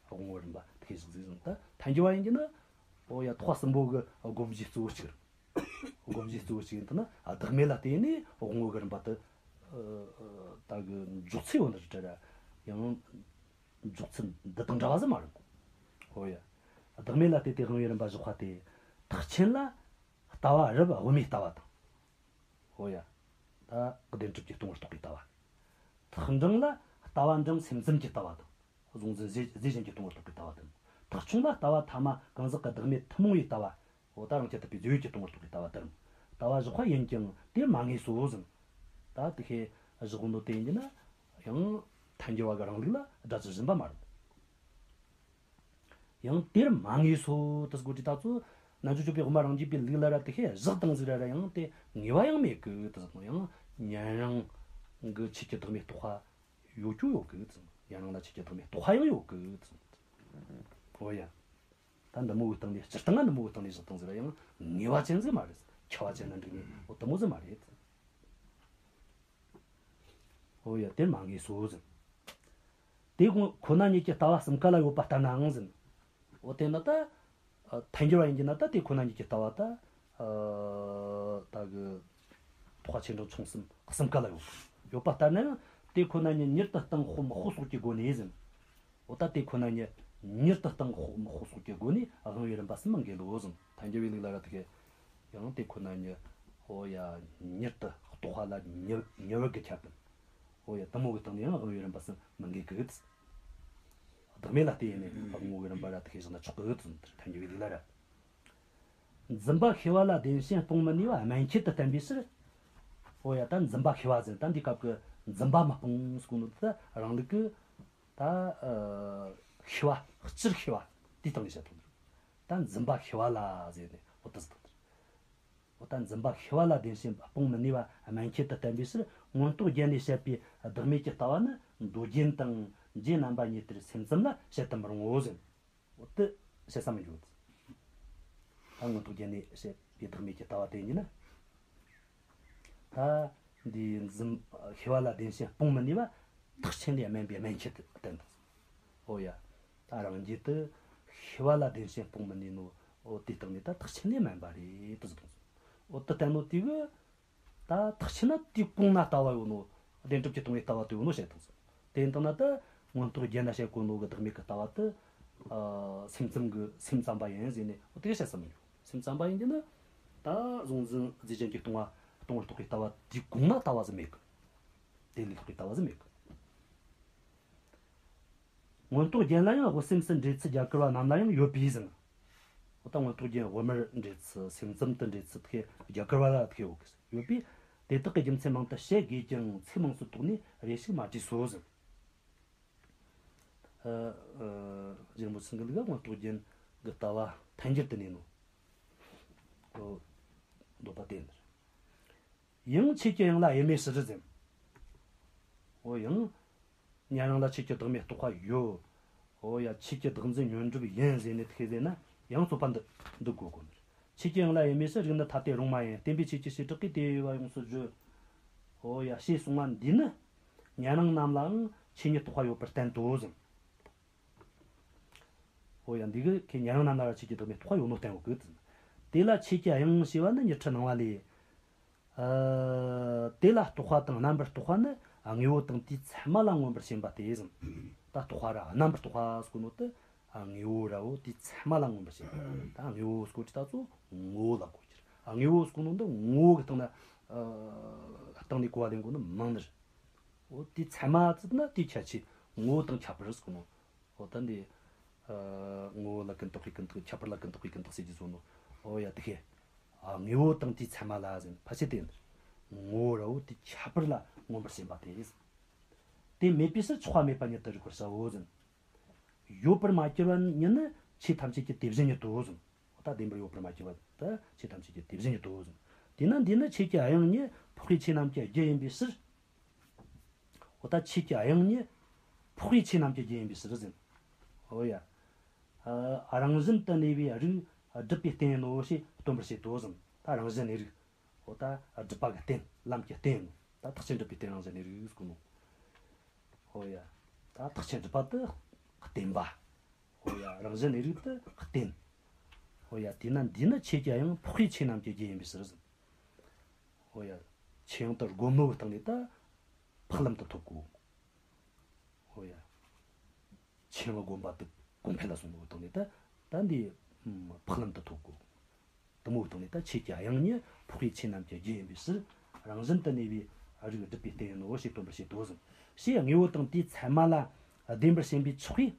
དབང་པོ་གི་རིམ་པ་དེ་ཤེས་བཞག་ཟིག་ཟེར། ད་ཐལ་འགྱུར་བ་ཡིན་གྱི་ན། འོ་ཡ། ཐེག་པ་གསུམ་པོ་གི་སྒོམ་གཞི་གཙོ་བོ་གཅིག་རེད། སྒོམ་གཞི་གཙོ་བོ་གཅིག་ཡིན་ཐུབ་ན་བདག་མེད་ལ་ལྟོས་ནས་དབང་པོ་གི་རིམ་པ་དེ། ད་གི་འཇོག་ཚུལ་ཡོད་ནི་རེད་དྲ་ར། ཡང་འཇོག་ཚུལ་འདི་དང་འདྲ་བ་ཟིག་མ་རེད། འོ་ཡ། བདག་མེད་ལ་ལྟོས་ཏེ་དབང་པོའི་རིམ་པ་བཞག་པ་སྟེ། ཐེག་ཆེན་ལ་ལྟ་བ་རབ་དབུ་མའི་ལྟ་བ་དང་། འོ་ཡ། ད་བདེན་གྲུབ་ཀྱིས་སྟོང་པར་རྟོགས་པའི་ལྟ་བ། ཐེག་འབྲིང་ལ་ལྟ་བ་འབྲིང་སེམས་ཙམ་གྱི་ལྟ་བ་དང་། གཟུང་འཛིན་རྫས་རྫས་གཞན་གྱིས་སྟོང་པར་རྟོགས་པའི་ལྟ་བ་དང་། ཐེག་ཆུང་ལ་ལྟ་བ་ཐ་མ་གང་ཟག་གི་བདག་མེད་ཐུན་མོང་བའི་ལྟ་བ། འོ་ད་རང་རྐྱ་ཐུབ་པའི་རྫས་ཡོད་ཀྱིས་སྟོང་པར་རྟོགས་པའི་ལྟ་བ་དང་། ལྟ་བ་བཞག་པ་ཡིན་ཀྱང་དེ་མ་ངེས་སོ་ཟེར། ད་དེ་ཤེས་བཞག་ནོ་དེ་ཡིན་གྱི་ན། ཡང་ཐལ་འགྱུར་བ་གི་རང་ལུགས་ལ་སྒྲ་ཇི་བཞིན་པ་མ་རེད། ཡང་དེར་མ་ངེས་སོ་དེ་ཟེར་གོ་དུས་ད་ཚོ་རྣལ་འབྱོར་སྤྱོད་པའི་དབུ་མ་རང་རྒྱུད་པའི་ལུགས་ལ་ར་དེ་ཤེས་བཞག་དང་ཟིག་ར་ར་ཡང་དེ་ངེས་པ་ཡང་མེད་གི་དེ་ཟེར་ནོ། ཡང་ཉན་རང་གི་ཆོས་ཀྱི་བདག་མེད་རྟོགས་པ་ཡོད་རྒྱུ་ཡོད་གི་དེ་ཟེར་ནོ། ཉན་རང་ལ་ཆོས་ཀྱི་བདག་མེད་རྟོགས་པ་ཡང་ཡོད་གི་དེ་ཟེར་ནོ། འོ་ཡ། ད་འདི་མོ་གི་སྟེང་ནས་སྤྱིར་བཏང་ང་འདི་མོ་གི་སྟེང་ནས་བཞག་དང་ཟིག་ར་ཡང་ངེས་པ་ཅན་ཟིག་མ་རེད། ཁྱབ་པ་ཅན་ལ་འགྲིག་ནས་འོ་དེ་མོ་ཟིག་མ་རེད། འོ་ཡ། དེར་མ་ངེས་སོ་ཟིན། དེ་ཁོ་ཁོ་ན་ཉིད་ཀྱི་ལྟ་བ་གསུམ་ཀ་ལ་ཡོད་པ་ལྟར་ནའང་ཟིན། འོ་དེ་ན་ད། ཨ། ཐལ་འགྱུར་བ་ཡིན་གྱི་ན་ད་དེ་ཁོ་ན་ཉིད་ཀྱི་ལྟ་བ་ད། ཨ། ད་གི། ཐེག་པ་ཆེ་འབྲིང་ཆུང་གསུམ་གསུམ་ཀ་ལ་ཡོད། ཡོད་པ་ལྟར་ན་ཡང་དེ་ཁོ་ན་ཉིད་མྱུར་དུ་སྟེང་དཔོག་མི་དཔོག་སོགས་ཀྱི་སྒོ་ནས་ཟིན། འོ་ད་དེ་ཁོ་ན་ཉིད་མྱུར་དུ་སྟེང་དཔོག་མི་དཔོག་སོགས་ཀྱི་སྒོ་ནས་དབང་བའི་རིམ་པ་གསུམ་མི་འགལ་ལོ་ཟིན། ཐལ་འགྱུར་བའི་ལུགས་ལ་ར་དེ་གི། ཡང་དེ་ཁོ་ན་ཉིད། འོ་ཡ། མྱུར་དུ་རྟོགས་པ་ལ་མྱུར་མྱུར་བར་གྱི་ཁྱབ་སྟངས། འོ་ཡ། དེ་མོ་གི་སྟེང་ནས་ཡང་དབང་བའི་རིམ་པ་གསུམ་མི་འགལ་གི། བདག་མེད་ལ་བརྟེན་ནས་དབང་བའི་རིམ་པ་ར་དེ་ཤེས་བཞག་ན་ཆོག་གི་ཟིན། ཐལ་འགྱུར་བའི་ལུགས་ལ་ར། འཛིན་པ་ཤེས་པ་ལ་བདེན་ཞེན་སྤོང་མི་ནུས་པ་དམན་ཁྱད་དུ་བསྟན་པའི་ཕྱིར། འོ་ཡ། ད་འཛིན་པ་ཤེས་པ་ཟེར་ད་འདི་སྐབས་ཀྱི་འཛིན་པ་མི་སྤོང་ཟེར་གོ་ནོ་ད་རང་ལུགས་ཀྱི་ད། ཨ། ཤེས་པ་སྤྱིར་ཤེས་པ་དེའི་སྟེང་ནས་བཤད་དོན་རེད། ད་འཛིན་པ་ཤེས་པ་ལ་ཟེར་ནས་འོ་དེ་ཟེར་དོན་རེད། འོ་ད་འཛིན་པ་ཤེས་པ་ལ་བདེན་ཞེན་སྤོང་མི་ནུས་པ་དམན་ཁྱད་དུ་བསྟན་པའི་ཕྱིར་མངོན་རྟོགས་རྒྱན་ལས་བཤད་པའི་བདག་མེད་ཀྱི་ལྟ་བ་ནི་མདོ་རྒྱན་དང་རྗེ་རྣམ་པ་གཉིས་ལྟར་སེམས་ཙམ་ལ་བཤད་དུ་མི་རུང་ངོ་ཟེར། འོ་དེ་བཤད་ས་མི་འཇུག་ད་མངོན་རྟོགས་རྒྱན་ལས་བཤད་པའི་བདག་མེད་ཀྱི་ལྟ་བ་དེ་ཉིད་ནི། ད་འདི་འཛིན་ཤེས་པ་ལ་བདེན་ཞེན་སྤོང་མི་ནུས་པ་ཐེག་ཆེན་ལས་དམན་པའི་དམན་ཁྱད་དུ་བསྟན་དང་། འོ་ཡ། ད་རང་རྒྱུད་དུ་ཤེས་པ་ལ་བདེན་ཞེན་སྤོང་མི་ནུས་ནོ། འོ་དེའི་སྟེང་ནས་ད་ཐེག་ཆེན་ལས་དམན་པ་རེད་དུ་ཟེར་དང་། འོ་དེ་བསྟན་ནོ་དེ་གི། ད་ཐེག་ཆེན་ན་དེའི་གོང་ན་ལྟ་བ་ཡོད་ནོ། བདེན་གྲུབ་ཀྱིས་སྟོང་པའི་ལྟ་བ་དེ་ཡོད་ནོ་བཤད་དང་། དེ་ཡིན་དང་ན་ད་མངོན་རྟོགས་རྒྱན་ལ་བཤད་གོ་ནོ་གི་བདག་མེད་ཀྱི་ལྟ་བ་དེ། ཨ། སེམས་ཙམ་གྱི་སེམས་ཙམ་པ་ཡིན་ཟེར་ནས་འོ་དེ་བཤད་ས་མི་འཇུག་སེམས་ཙམ་པ་ཡིན་གྱི་ན། ད་གཟུང་འཛིན་རྫས་གཞན་གྱིས་སྟོང་བ་སྟོང་པར་རྟོགས་པའི་ལྟ་བ་དེའི་གོང་ན་ལྟ་བ་ཟིག་མེད་གི། དེ་ལས་ལྷག་པའི་ལྟ་བ་ཟིག་མེད་གི། མངོན་རྟོགས་རྒྱན་ལ་ཡང་དབུ་སེམས་སུ་འདྲེས་ཚུལ་རྒྱ་གར་བ་རྣམས་ལ་ཡང་ཡོད་པས་ཟིན། འོ་ད་མངོན་རྟོགས་རྒྱན་དབུ་མར་འདྲེས་ཚུལ་སེམས་ཙམ་དུ་འདྲེས་ཚུལ་དེ་རྒྱ་གར་བ་ལ་དེ་ཡོད་གི། ཡོད་པས་དེ་དག་གི་རྒྱུ་མཚན་མང་དུ་བཤད་དགོས་ཀྱང་ཚིག་མང་སུ་དོགས་ནས་རེ་ཞིག་མ་བྲིས་སོ་ཟིན། ཨ། ཨ། རྗེ་རིན་པོ་ཆེ་གི་ལུགས་ལ་མངོན་རྟོགས་རྒྱན་གྱི་ལྟ་བ་ཐལ་འགྱུར་དུ་གནས་ནོ། འོ། འདོད་པ་དེ་ནི། ཡང་ཆོས་ཀྱི་དབྱིངས་ལ་དབྱེར་མེད་ཕྱིར་ཟེར། འོ་ཡང་། ཉན་རང་ལ་ཆོས་ཀྱི་བདག་མེད་རྟོགས་པ་ཡོད། འོ་ཡ། ཆོས་ཀྱི་བདག་འཛིན་ཉོན་སྒྲུབ་ཡིན་ཟེར་ནས་ཐེག་ཟེར་ན་ཡང་རྩོད་པ་འདི་འདི་དགོས་དགོས་ནི་རེད། ཆོས་ཀྱི་དབྱིངས་ལ་དབྱེར་མེད་ཕྱིར་རིགས་ནི་ཐ་དད་རུང་མ་ཡིན། བསྟན་པའི་ཆོས་ཀྱི་བྱེ་བྲག་གིས་དེ་དབྱེ་བ་ཡོངས་སུ་བརྗོད། འོ་ཡ། ཞེས་གསུངས་པ་འདིས་ནི། ཉན་རང་རྣམས་ལའང་ཆོས་ཉིད་རྟོགས་པ་ཡོད་པར་བསྟན་ཏོ་ཟེར། འོ་ཡ། འདི་གི་ཁྱེད་ཉན་རང་རྣམས་ལ་ར་ཆོས་ཀྱི་བདག་མེད་རྟོགས་པ་ཡོད་ནོ་བསྟན་ཡོད་གི། དེ་ལ་ཆོས་ཀྱི་དབྱིངས་ཞེས་པ་ནི་ཉི་ཁྲི་སྣང་བ་ལས། ཨ། དེ་ལ་རྟོག་པ་དང་རྣམ་པར་རྟོག་པ་ནི་དངོས་པོ་དང་དེའི་ཚད་མ་ལ་མངོན་པར་ཞེན་པ་སྟེ་ཟེར། ད་རྟོག་པ་ར་རྣམ་པར་རྟོག་པ་ཟེར་གོ་ནོ་དེ་དངོས་པོ་ར་བོ་དེའི་ཚད་མ་ལ་མངོན་པར་ཞེན་པ། ད་དངོས་པོ་ཟེར་གོ་དེ་ད་ཚོ་ངོ་བོ་ལ་གོ་རྒྱུ་རེད། དངོས་པོ་ཟེར་གོ་ནོ་འདི་ངོ་བོ་གི་སྟེང་ན། ཨ། སྟེང་ནས་གོ་བ་ལེན་གོ་ནི་མང་ནི་རེད། འོ་དེའི་ཚད་མ་ཟེར་ན་དེའི་ཁྱད་ཆོས་ངོ་བོ་དང་ཁྱད་པར་ཟེར་གོ་ནོ། འོ་ད་འདི། ཨ། ངོ་བོ་ལ་ཀུན་བརྟགས་པའི་ཀུན་བརྟགས། ཁྱད་པར་ལ་ཀུན་བརྟགས་པའི་ཀུན་བརྟགས་ཟེར་རྒྱུ་བཟོ་ནོ། འོ་ཡ། དེ་ཁེ། ཨ། དངོས་པོ་དང་དེའི་ཚད་མ་ལ་ཟེར་ཕལ་ཆེར་དེ་ཡིན། ངོ་བོ་ར་བོ་དེའི་ཁྱད་པར་ལ་མངོན་པར་ཞེན་པ་དེ་ཡིན། དེ་མེད་པའི་ཕྱིར་ཆགས་པ་མེད་པ་ཉིད་དུ་རིག་པར་བྱའོ་ཟེར། ཡོད་པར་མ་གྱུར་པ་ཉིད་ནི་ཆོས་ཐམས་ཅད་ཀྱི་དེ་བཞིན་ཉིད་དོ་ཟེར། འོ་ད་བདེན་པར་ཡོད་པར་མ་གྱུར་པ་དེ་ཆོས་ཐམས་ཅད་ཀྱི་དེ་བཞིན་ཉིད་དོ་ཟེར། དེས་ན་འདིས་ནི་ཆོས་ཀྱི་དབྱིངས་ཉིད་འཕགས་པའི་ཆོས་རྣམས་ཀྱི་རྒྱུ་ཡིན་པའི་ཕྱིར། འོ་ད་ཆོས་ཀྱི་དབྱིངས་ཉིད་འཕགས་པའི་ཆོས་རྣམས་ཀྱི་རྒྱུ་ཡིན་པའི་ཕྱིར་ཟེར། འོ་ཡ། ཨ། རང་བཞིན་དུ་གནས་པའི་རིགས་སྒྲུབ་པའི་རྟེན་ཡིན་ནོ་ཞེས་སྟོན་པར་བྱེད་དོ་ཟེར། ད་རང་བཞིན་གནས་རིགས། འོ་ད་སྒྲུབ་པ་གི་རྟེན། ལམ་གྱི་རྟེན་ཡིན་ནོ། ད་ཐེག་ཆེན་སྒྲུབ་པའི་རྟེན་རང་བཞིན་གནས་རིགས་ཟེར་གོ་ནོ། འོ་ཡ། ད་ཐེག་ཆེན་སྒྲུབ་པ་དེ་བརྟེན་པ། འོ་ཡ། རང་བཞིན་གནས་རིགས་དེ་རྟེན། འོ་ཡ། དེས་ན་འདིས་ནི་ཆོས་ཀྱི་དབྱིངས་འཕགས་པའི་ཆོས་རྣམས་ཀྱི་རྒྱུ་ཡིན་པའི་ཕྱིར་ཟེར། འོ་ཡ། ཆོས་དབྱིངས་དེ་སྒོམ་ནོ་གི་སྟེང་ནས་ད་འཕགས་ལམ་དུ་ཐོབ་གོ། འོ་ཡ། ཆོས་དབྱིངས་སྒོམ་པ་དེ་གོང་འཕེལ་ལ་སོང་ནོ་གི་སྟེང་ནས་ད་ད་འདི་འཕགས་ལམ་དུ་ཐོབ་གོ། དེ་མོ་གི་སྟེང་ནས་ད་ཆོས་ཀྱི་དབྱིངས་ཉིད་འཕགས་པའི་ཆོས་རྣམས་ཀྱི་རྒྱུ་ཡིན་པའི་ཕྱིར། རང་བཞིན་དུ་གནས་པའི་རིགས་སྒྲུབ་པའི་རྟེན་ཡིན་ནོ་ཞེས་སྟོན་པར་བྱེད་དོ་ཟེར། ཞེས་དངོས་པོ་དང་དེའི་ཚད་མ་ལ་བདེན་པར་ཞེན་པའི་ཕྱོགས་ཀྱིས།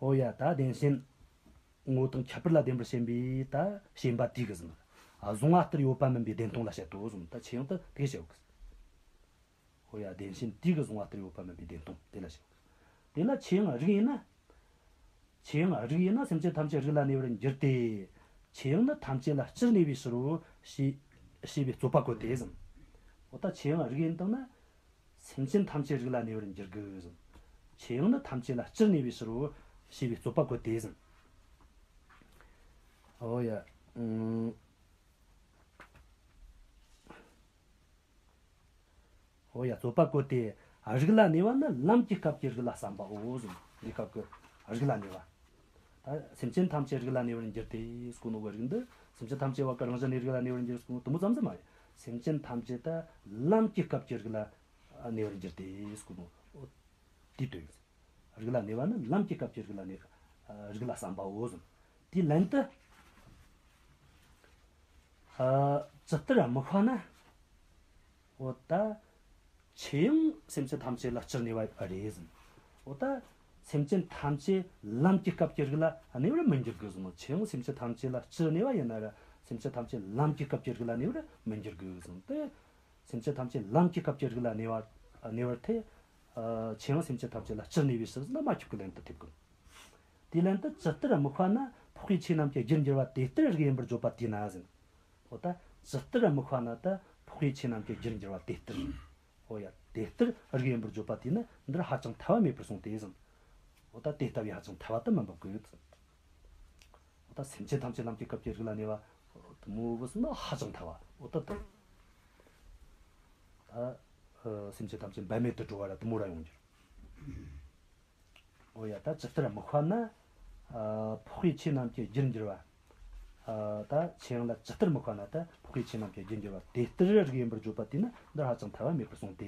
འོ་ཡ། ད་བདེན་ཞེན། ངོ་བོ་དང་ཁྱད་པར་ལ་བདེན་པར་ཞེན་པའི་ད་ཞེན་པ་དེ་གིས་ཟེར། ཨ། གཟུང་བ་ལྟར་ཡོད་པ་མིན་པའི་བདེན་སྟོང་ལ་བཤད་དོ་ཟེར། ད་ཆོས་དབྱིངས་དེ་དེ་གིས་བཤད་གོ་གི། འོ་ཡ། བདེན་ཞེན་དེ་གིས་གཟུང་བ་ལྟར་ཡོད་པ་མིན་པའི་བདེན་སྟོང་དེ་ལ་བཤད་གོ་གི། དེ་ལ་ཆོས་དབྱིངས་རིག་ཡིན་ན། ཆོས་དབྱིངས་རིག་ཡིན་ན་སེམས་ཅན་ཐམས་ཅད་རིག་ལ་གནས་པར་འགྱུར་ཏེ། ཆོས་དབྱིངས་ནི་ཐམས་ཅད་ལ་སྤྱིར་གནས་པའི་ཕྱིར་རོ། ཞེས་ཞེས་པའི་རྩོད་པ་བཀོད་དེ་ཟེར། འོ་ད་ཆོས་དབྱིངས་རིག་ཡིན་དང་ན། སེམས་ཅན་ཐམས་ཅད་རིག་ལ་གནས་པར་འགྱུར་གི་ཟེར། ཆོས་དབྱིངས་ནི་ཐམས་ཅད་ལ་སྤྱིར་གནས་པའི་ཕྱིར་རོ། ཞེས་པའི་རྩོད་པ་བཀོད་དེ་ཟེར། འོ་ཡ། ཨང་། འོ་ཡ། རྩོད་པ་བཀོད་དེ། རིགས་ལ་གནས་པ་ནི་ལམ་གྱི་སྐབས་ཀྱི་རིགས་ལ་བསམ་པའོ་ཟེར། འདི་སྐབས་ཀྱི་རིགས་ལ་གནས་པ། ད་སེམས་ཅན་ཐམས་ཅད་རིགས་ལ་གནས་པར་འགྱུར་ཏེ་ཟེར་གོ་ནོ་གི་རིགས་འདི། སེམས་ཅན་ཐམས་ཅད་བ་གི་རང་བཞིན་ནི་རིགས་ལ་གནས་པར་འགྱུར་ཟེར་གོ་ནོ་དེ་མོ་ཙམ་ཟིག་མ་རེད། སེམས་ཅན་ཐམས་ཅད་ད་ལམ་གྱི་སྐབས་ཀྱི་རིགས་ལ་གནས་པར་འགྱུར་ཏེ་ཟེར་གོ་ནོ། འོ་དེའི་དོན་ཡིན། རིགས་ལ་གནས་པ་ནི་ལམ་གྱི་སྐབས་ཀྱི་རིགས་ལ་གནས། རིགས་ལ་བསམ་པའོ་ཟེར། དེའི་ལན་དུ། ཨ། ཇི་ལྟར་དམིགས་པ་ན། འོ་ད། ཆོས་ཡང་སེམས་ཅན་ཐམས་ཅད་ལ་སྤྱིར་གནས་པ་རེད་ཟེར། འོ་ད། སེམས་ཅན་ཐམས་ཅད་ལམ་གྱི་སྐབས་ཀྱི་རིགས་ལ་གནས་པར་མི་འགྱུར་གི་ཟེར་ནོ། ཆོས་ཡང་སེམས་ཅན་ཐམས་ཅད་ལ་སྤྱིར་གནས་པ་ཡིན་ན་ར། སེམས་ཅན་ཐམས་ཅད་ལམ་གྱི་སྐབས་ཀྱི་རིགས་ལ་གནས་པར་མི་འགྱུར་གི་ཟེར་ནོ་དེ། སེམས་ཅན་ཐམས་ཅད་ལམ་གྱི་སྐབས་ཀྱི་རིགས་ལ་གནས་པ། གནས་པར་ཐལ། ཨ། ཆོས་ཡང་སེམས་ཅན་ཐམས་ཅད་ལ་སྤྱིར་གནས་པའི་ཕྱིར་ཟེར་ན་མ་ཁྱབ་ཀྱི་ལན་དུ་ཐེབས་གི། དེའི་ལན་དུ་ཇི་ལྟར་དམིགས་པ་ན་འཕགས་པའི་ཆོས་རྣམས་ཀྱི་རྒྱུར་འགྱུར་བ་དེ་ལྟར་རིགས་ཡིན་པར་བརྗོད་པ་དེས་ན་ཟེར། འོ་ད། ཇི་ལྟར་དམིགས་པ་ན་ད་འཕགས་པའི་ཆོས་རྣམས་ཀྱི་རྒྱུར་འགྱུར་བ་དེ་ལྟར། འོ་ཡ། དེ་ལྟར་རིགས་ཡིན་པར་བརྗོད་པ་དེས་ན་འདིར་ཧ་ཅང་ཐལ་བ་མེད་པར་གསུངས་ཏེ་ཟེར། འོ་ད་དེ་ལྟ་བུའི་ཧ་ཅང་ཐལ་བ་དུ་མི་འབབ་གི་ཟེར། འོ་ད་སེམས་ཅན་ཐམས་ཅད་ལམ་གྱི་སྐབས་ཀྱི་རིགས་ལ་གནས་པ་དེ་མོ་བུ་སུ་ན་ཧ་ཅང་ཐལ་བ། འོ་ད་དེ། ད། ཨ། སེམས་ཅན་ཐམས་ཅད་འབད་མེད་དུ་འགྲོ་བ་ར་དེ་མོ་ར་ཡོང་རྒྱུ་རེད། འོ་ཡ། ད་ཇི་ལྟར་དམིགས་པ་ན། ཨ། འཕགས་པའི་ཆོས་རྣམས་ཀྱི་རྒྱུར་འགྱུར་བ། ཨ། ད་ཆོས་དབྱིངས་ལ་ཇི་ལྟར་དམིགས་པ་ན་ད་འཕགས་པའི་ཆོས་རྣམས་ཀྱི་རྒྱུར་འགྱུར་བ་དེ་ལྟར་རིགས་ཡིན་པར་བརྗོད་པ་དེས་ན་འདིར་ཧ་ཅང་ཐལ་བ་མེད་པར་གསུངས་ཏེ།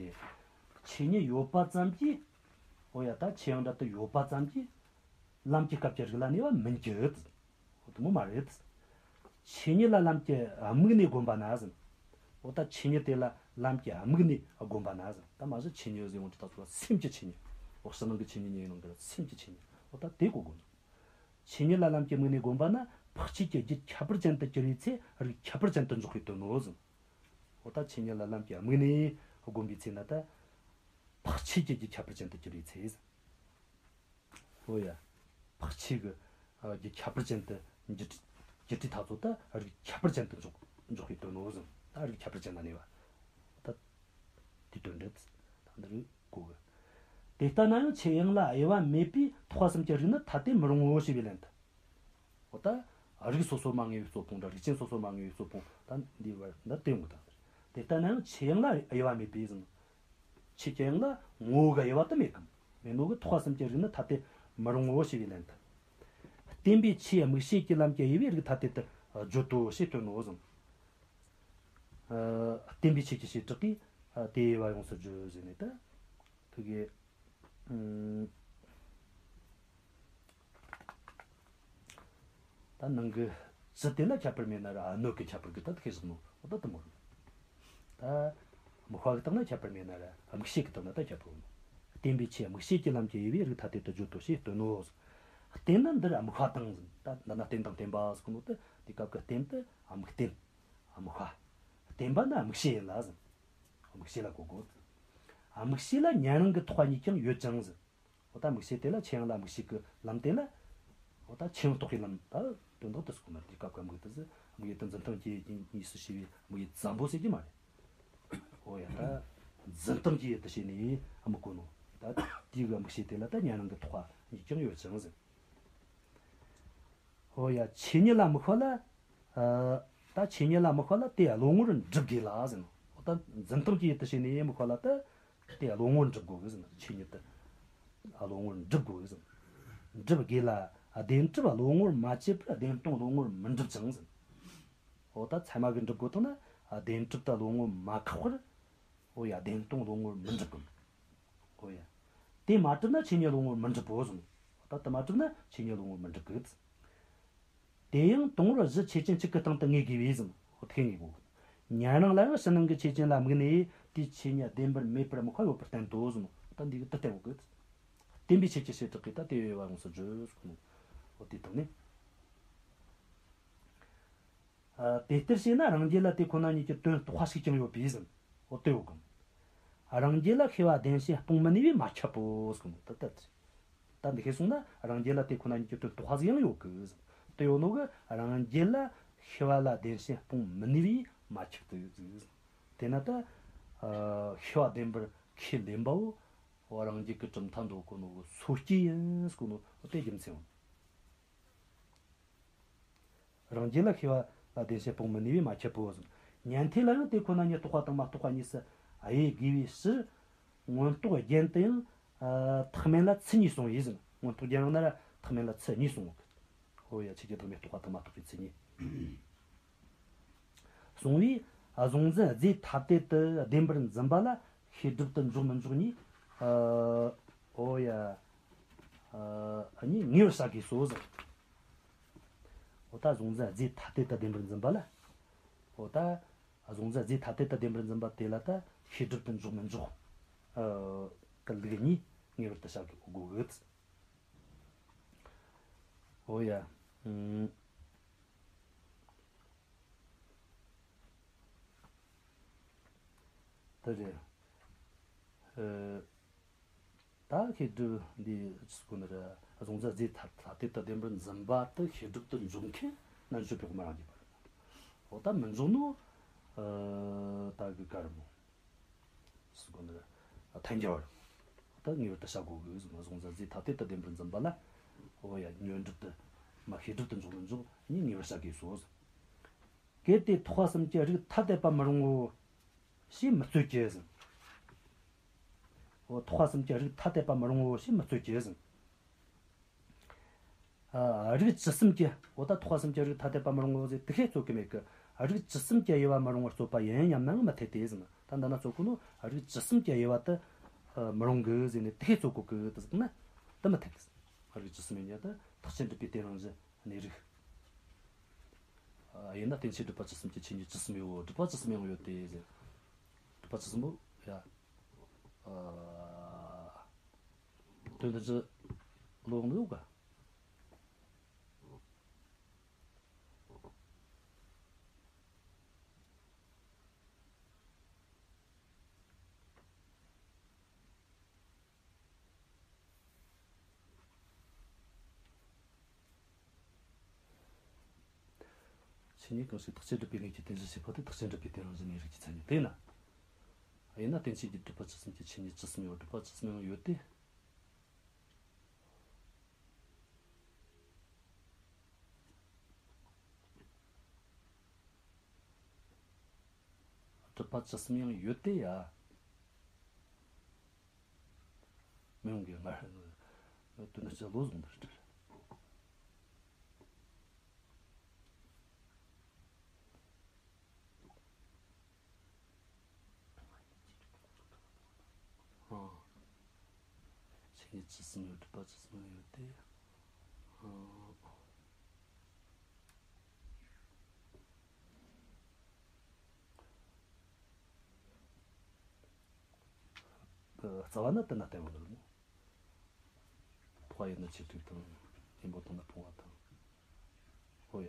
ཆོས་ཉིད་ཡོད་པ་ཙམ་གྱིས། འོ་ཡ། ད་ཆོས་དབྱིངས་འདྲ་དུ་ཡོད་པ་ཙམ་གྱིས། ལམ་གྱི་སྐབས་ཀྱི་རིགས་ལ་གནས་པ་མི་འགྱུར། འོ་དེ་མོ་མ་རེད། ཆོས་ཉིད་ལ་ལམ་གྱི་དམིགས་གནས་བསྒོམས་པ་ན་ཟེར། འོ་ད་ཆོས་ཉིད་དེ་ལ་ལམ་གྱི་དམིགས་གནས་བསྒོམས་པ་ན་ཟེར། ད་མ་གཞི་ཆོས་ཉིད་ཟེར་ཡོང་དུས་ད་ཚོ་སེམས་ཀྱི་ཆོས་ཉིད། འོ་ཕྱི་ནང་གི་ཆོས་ཉིད་གཉིས་ནང་གི་སེམས་ཀྱི་ཆོས་ཉིད། འོ་ད་དེ་གོ་དགོས། ཆོས་ཉིད་ལ་ལམ་གྱི་དམིགས་གནས་བསྒོམས་པ་ན་འཕགས་ཆོས་ཀྱི་རྒྱུད་ཁྱད་པར་ཅན་དུ་གྱུར་པའི་ཚེ་རིགས་ཁྱད་པར་ཅན་དུ་འཇོག་པའི་དོན་ནོ་ཟེར། འོ་ད་ཆོས་ཉིད་ལ་ལམ་གྱི་དམིགས་གནས་བསྒོམས་པའི་ཚེ་ན་ད་འཕགས་ཆོས་ཀྱི་རྒྱུད་ཁྱད་པར་ཅན་དུ་གྱུར་པའི་ཚེ་ཟེར། འོ་ཡ། འཕགས་ཆོས་ཀྱི་རྒྱུད་ཁྱད་པར་ཅན་དུ་འགྱུར་འགྱུར་དུས་ད་ཚོ་ད་རིགས་ཁྱད་པར་ཅན་དུ་འཇོག་འཇོག་པའི་དོན་ནོ་ཟེར། ད་རིགས་ཁྱད་པར་ཅན་ལ་གནས་པ། ད་དེའི་དོན་རེད། ད་འདི་རིགས་གོ་གི། དེ་ལྟ་ན་ཡང་ཆོས་དབྱིངས་ལ་དབྱེ་བ་མེད་པའི་ཐེག་པ་གསུམ་གྱི་རིགས་ནི་ཐ་དད་མི་རུང་ངོ་ཞེས་པའི་ལན་དུ། འོ་ད། རིགས་སོ་སོར་མ་ངེས་པའི་རྩོད་སྤོང་དང་རིགས་ཅན་སོ་སོར་མ་ངེས་པའི་རྩོད་སྤོང་ད་འདི་བར་འདི་སྟོན་གོ་ད། དེ་ལྟ་ན་ཡང་ཆོས་དབྱིངས་ལ་དབྱེ་བ་མེད་པའི་ཟེར། ཆོས་ཀྱི་དབྱིངས་ལ་ངོ་བོ་གི་དབྱེ་བ་དུ་མེད་གམ། མེད་ནོ་གི་ཐེག་པ་གསུམ་གྱི་རིགས་ནི་ཐ་དད་མི་རུང་ངོ་ཞེས་པའི་ལན་དུ། བརྟེན་པའི་ཆོས་དམིགས་བྱས་ཀྱི་ལམ་གྱི་དབྱེ་བས་རིགས་ཐ་དད་དུ་བརྗོད་དོ་ཞེས་སྟོན་ནོ་ཟེར། ཨ། བརྟེན་པའི་ཆོས་ཀྱི་བྱེ་བྲག་གིས་ཨ་དེའི་དབྱེ་བ་ཡོངས་སུ་བརྗོད་ཟེར་ནས་ད། ཐུག་གི། ཨུམ། ད་ནང་གི་ཇི་དེ་ལ་ཁྱད་པར་མེད་ན་ར་སྣོད་ཀྱི་ཁྱད་པར་གྱིས་ད་ཤེས་བཞག་ནོ། འོ་ད་དེ་མོ་རེད། ད་དམིགས་པ་གི་སྟེང་ན་ཁྱད་པར་མེད་ན་ར་དམིགས་བྱེད་ཀྱི་སྟེང་ན་ད་ཁྱད་པར་ཡོད་ནོ། བརྟེན་པའི་ཆོས་དམིགས་བྱེད་ཀྱི་ལམ་གྱི་དབྱེ་བས་རིགས་ཐ་དད་དུ་བརྗོད་དོ་ཞེས་སྟོན་ནོ། རྟེན་ནི་འདིར་དམིགས་པ་དང་ཟེར། ད་འདི་ན་རྟེན་དང་བརྟེན་པ་ཟེར་གོ་ནོ་ད་དེ་སྐབས་ཀྱི་རྟེན་དེ་དམིགས་རྟེན། དམིགས་པ། བརྟེན་པ་ནི་དམིགས་བྱེད་ཡིན་ལ་ཟེར། དམིགས་བྱེད་ལ་གོ་དགོས། དམིགས་བྱེད་ལ་ཉན་རང་གི་ཐེག་པ་གཉིས་ཀྱང་ཡོད་ཅིང་ཟེར། འོ་ད་དམིགས་བྱེད་དེ་ལ་ཆོས་དབྱིངས་ལ་དམིགས་བྱེད་ཀྱི་ལམ་དེ་ལ། འོ་ད་ཆོས་དབྱིངས་རྟོགས་པའི་ལམ་ད་དོན་དག་དེ་སོགས་མ་རེད། དེ་སྐབས་ཀྱི་དམིགས་དེ་ཟེར་དམིགས་ཡུལ་དེ་འཛིན་སྟངས་ཀྱི་ཡུལ་གཉིས་སུ་ཕྱེ་བའི་དམིགས་ཡུལ་ཙམ་པོ་ཟེར་གྱི་མ་རེད། འོ་ཡ། ད་འཛིན་སྟངས་ཀྱི་ཡུལ་དུ་བྱས་ནས་དམིགས་གོ་ནོ། ད་དེའི་དམིགས་བྱེད་དེ་ལ་ད་ཉན་རང་གི་ཐེག་པ་གཉིས་ཀྱང་ཡོད་ཅིང་ཟེར། འོ་ཡ། ཆོས་ཉིད་ལ་དམིགས་པ་ལ། ཨ། ད་ཆོས་ཉིད་ལ་དམིགས་པ་ལ་དེ་བློ་ངོར་འགྲུབ་དགོས་ལ་ཟེར་ནོ། འོ་ད་འཛིན་སྟངས་ཀྱི་ཡུལ་དུ་བྱས་ནས་དམིགས་པ་ལ་ད་དེ་བློ་ངོར་འགྲུབ་དགོས་ཟེར་ནོ། ཆོས་ཉིད་དེ་བློ་ངོར་འགྲུབ་དགོས་ཟེར་ནོ། འགྲུབ་དགོས་ལ་བདེན་གྲུབ་བློ་ངོར་མ་བཅད་པར་བདེན་སྟོང་བློ་ངོར་མི་འགྲུབ་ཅིང་ཟེར་ནོ། འོ་ད་ཚད་མ་གི་འགྲུབ་དགོས་དང་ན་བདེན་གྲུབ་དེ་བློ་ངོར་མ་ཁེགས་པར། འོ་ཡ། བདེན་སྟོང་བློ་ངོར་མི་འགྲུབ་གམ། འོ་ཡ། དེ་མ་གྲུབ་ན་ཆོས་ཉིད་བློ་ངོར་མི་འགྲུབ་བོ་ཟེར་ནོ། ད་དེ་མ་གྲུབ་ན་ཆོས་ཉིད་བློ་ངོར་མི་འགྲུབ་གི། དེ་ཡང་དང་པོར་གཞི་ཆོས་ཅན་གཅིག་གི་སྟེང་དུ་ངེས་དགོས་པས་ཟེར་ནོ། འོ་དེ་ངེས་དགོས། ཉན་རང་ལ་ཡང་ཕྱི་ནང་གི་ཆོས་ཅན་ལ་དམིགས་ནས་དེའི་ཆོས་ཉིད་བདེན་པར་མེད་པར་དམིགས་པ་ཡོད་པར་བསྟན་ཏོ་ཟེར་ནོ། ད་འདི་གི་དེ་བསྟན་དགོས་གི། བརྟེན་པའི་ཆོས་ཀྱི་བྱེ་བྲག་གིས་ད་དེ་དབྱེ་བ་ཡོངས་སུ་བརྗོད་ཟེར་ནོ། འོ་དེ་དང་ནི། ཨ། དེ་ལྟར་བྱས་ན་རང་རྒྱལ་ལ་དེ་ཁོ་ན་ཉིད་ཀྱི་དོན་རྟོགས་པ་ཞིག་ཀྱང་ཡོད་པས་ཟེར། འོ་དེ་ཡོད་གམ། རང་རྒྱལ་ལ་ཤེས་པ་བདེན་ཞེན་སྤོང་མི་ནུས་པས་མ་ཁྱབ་པོ་ཟེར་གོ་ནོ་ད་ལྟ། ད་འདི་ཤེས་སོང་ན་རང་རྒྱལ་ལ་དེ་ཁོ་ན་ཉིད་ཀྱི་དོན་རྟོགས་པ་ཞིག་ཡང་ཡོད་གི་ཟེར། དེ་ཡོད་ནོ་གི་རང་རྒྱལ་ལ་ཤེས་པ་ལ་བདེན་ཞེན་སྤོང་མི་ནུས་པས་མ་ཁྱབ་ཏུ་ཟེར། དེས་ན་ད། ཨ། ཤེས་པ་བདེན་པར་ཁས་ལེན་པའོ། འོ་རང་རྒྱལ་གྱི་གྲུབ་མཐའ་འདོད་གོ་ནོ་གི་སོ་སྐྱེ་ཡིན་ཟེར་གོ་ནོ་དེ་རྒྱུ་མཚན་ཡིན། རང་རྒྱལ་ལ་ཤེས་པ་ལ་བདེན་ཞེན་སྤོང་མི་ནུས་པས་མ་ཁྱབ་པོ་ཟེར། ཉན་ཐོས་ལ་ཡང་དེ་ཁོ་ན་ཉིད་རྟོགས་པ་དང་མ་རྟོགས་པ་གཉིས་སུ་ དབྱེ་དགོས་པའི་ཕྱིར། མངོན་རྟོགས་རྒྱན་དུ་ཡང་ཐེག་དམན་ལ་ཚུལ་གཉིས་གསུངས་ཡིན་ཟེར། མངོན་རྟོགས་རྒྱན་རང་ན་ར་ཐེག་དམན་ལ་ཚུལ་གཉིས་གསུངས་ཡོད། ཨོ་ཡ། ཆོས་ཀྱི་བདག་མེད་རྟོགས་པ་དང་མ་རྟོགས་པའི་ཚུལ་གཉིས། གསུངས་པས། གཟུང་འཛིན་རྫས་ཐ་དད་དུ་བདེན་པར་འཛིན་པ་ལ་ཤེས་སྒྲིབ་ཏུ་འཇོག་མི་འཇོག་གཉིས། ཨོ་ཡ། གཉིས་ངེས་པར་བྱ་དགོས་སོ་ཟེར། འོ་ད་གཟུང་འཛིན་རྫས་ཐ་དད་དུ་བདེན་པར་འཛིན་པ་ལ། འོ་ད་གཟུང་འཛིན་རྫས་ཐ་དད་དུ་བདེན་པར་འཛིན་པ་དེ་ལ་ད་ཤེས་སྒྲིབ་ཏུ་འཇོག་མི་འཇོག་གི་ལུགས་གཉིས་ངེས་པར་དུ་བྱ་དགོས་གི། འོ་ཡ། ཨུམ། དེ་རེད། ཨ། ད་ཤེས་སྒྲིབ་འདི་ཅི་ཟེར་དགོས་ནི་རེད། གཟུང་འཛིན་རྫས་ཐ་ཐ་དད་དུ་བདེན་པར་འཛིན་པ་དེ་ཤེས་སྒྲིབ་ཏུ་འཇོག་མཁན་རྣལ་འབྱོར་པའི་དབུ་མ་རང་རྒྱུད་པ་རེད། འོ་ད་མི་འཇོག་ནོ། ཨ། ད་གི་ག་རེ་མོ། ཟེར་དགོས་ནི་རེད། ཐལ་འགྱུར་བ་རེད། ད་ངེས་པར་དུ་བྱ་དགོས་གི་ཟེར་ན། གཟུང་འཛིན་རྫས་ཐ་དད་དུ་བདེན་པར་འཛིན་པ་ལ། འོ་ཡ། ཉོན་སྒྲིབ་ཏུ། མ་ཤེས་སྒྲིབ་ཏུ་འཇོག་མི་འཇོག་གཉིས་ངེས་པར་བྱ་དགོས་སོ་ཟེར། གལ་ཏེ་ཐེག་པ་གསུམ་གྱི་རིགས་ཐ་དད་པ་མི་རུང་ངོ་། ཞེས་མི་རྩོད་ཀྱི་ཟེར། འོ་ཐེག་པ་གསུམ་གྱི་རིགས་ཐ་དད་པ་མི་རུང་ངོ་ཞེས་མི་རྩོད་ཀྱི་ཟེར། ཨ། རིགས་ཇི་གསུམ་གྱི། འོ་ད་ཐེག་པ་གསུམ་གྱི་རིགས་ཐ་དད་པ་མི་རུང་ངོ་ཟེར་དེ་ཤེས་རྩོད་ཀྱི་མེད་ཀི། རིགས་ཇི་གསུམ་གྱི་དབྱེ་བ་མི་རུང་བར་རྩོད་པ་ཡིན་སྙམ་ན་མི་འཐད་དེ་ཟེར། ད་འདི་ན་རྩོད་གོ་ནོ་རིགས་ཇི་གསུམ་གྱི་དབྱེ་བ་དེ་མི་རུང་གི་ཟེར་ནས་དེ་ཤེས་རྩོད་གོ་གི་དེ་ཟེར་ན་དེ་མི་འཐད་གི། རིགས་ཇི་གསུམ་ཡིན་ཡ་དེ་ཐེག་ཆེན་སྒྲུབ་པའི་རྟེན་རང་བཞིན། གནས་རིགས། ཨ། ཡིན་ན་རྟེན་ཆོས་སྒྲུབ་པ་བཅུ་གསུམ་གྱི་ཆོས་ཉིད་བཅུ་གསུམ་ཡོད། སྒྲུབ་པ་བཅུ་གསུམ་ཡང་ཡོད་དེ་ཟེར། སྒྲུབ་པ་བཅུ་གསུམ་པོ་ཡ། ཨ། དོན་དུ་ཅི་ལོ་ཡོང་ཡོད་ག། ཆོས་ཉིད་གང་ཞིག་ཐེག་ཆེན་སྒྲུབ་པའི་གནས་ཀྱི་རྟེན་གཞི་བྱེད་པ་དེ་ཐེག་ཆེན་སྒྲུབ་པའི་རྟེན་རང་བཞིན་གནས་རིགས་ཀྱི་མཚན་ཉིད་དེ་ན། ཡིན་ན་རྟེན་ཆོས་ཀྱི་སྒྲུབ་པ་བཅུ་གསུམ་གྱི་ཆོས་ཉིད་བཅུ་གསུམ་ཡོད། སྒྲུབ་པ་བཅུ་གསུམ་ཡང་ཡོད་དེ། སྒྲུབ་པ་བཅུ་གསུམ་ཡང་ཡོད་དེ་ཡ། མི་ཡོང་གི། ང་དོན་དུ་ཅི་ལོ་བཟུང་དུ་སྤྲད། ཨ། ཆོས་ཉིད་བཅུ་གསུམ་ཡོད། སྒྲུབ་པ་བཅུ་གསུམ་ཡང་ཡོད་དེ། ཨ། རྩ་བ་ནི་དེ་ན་བསྟན་པ་ནོར་མོ། འཕོ་བ་ཡིན་ན་ཆེ་དྲུག་དང་། གཉེན་པོ་དང་ནི་སྤོང་བ་དང་། ཨོ་ཡ།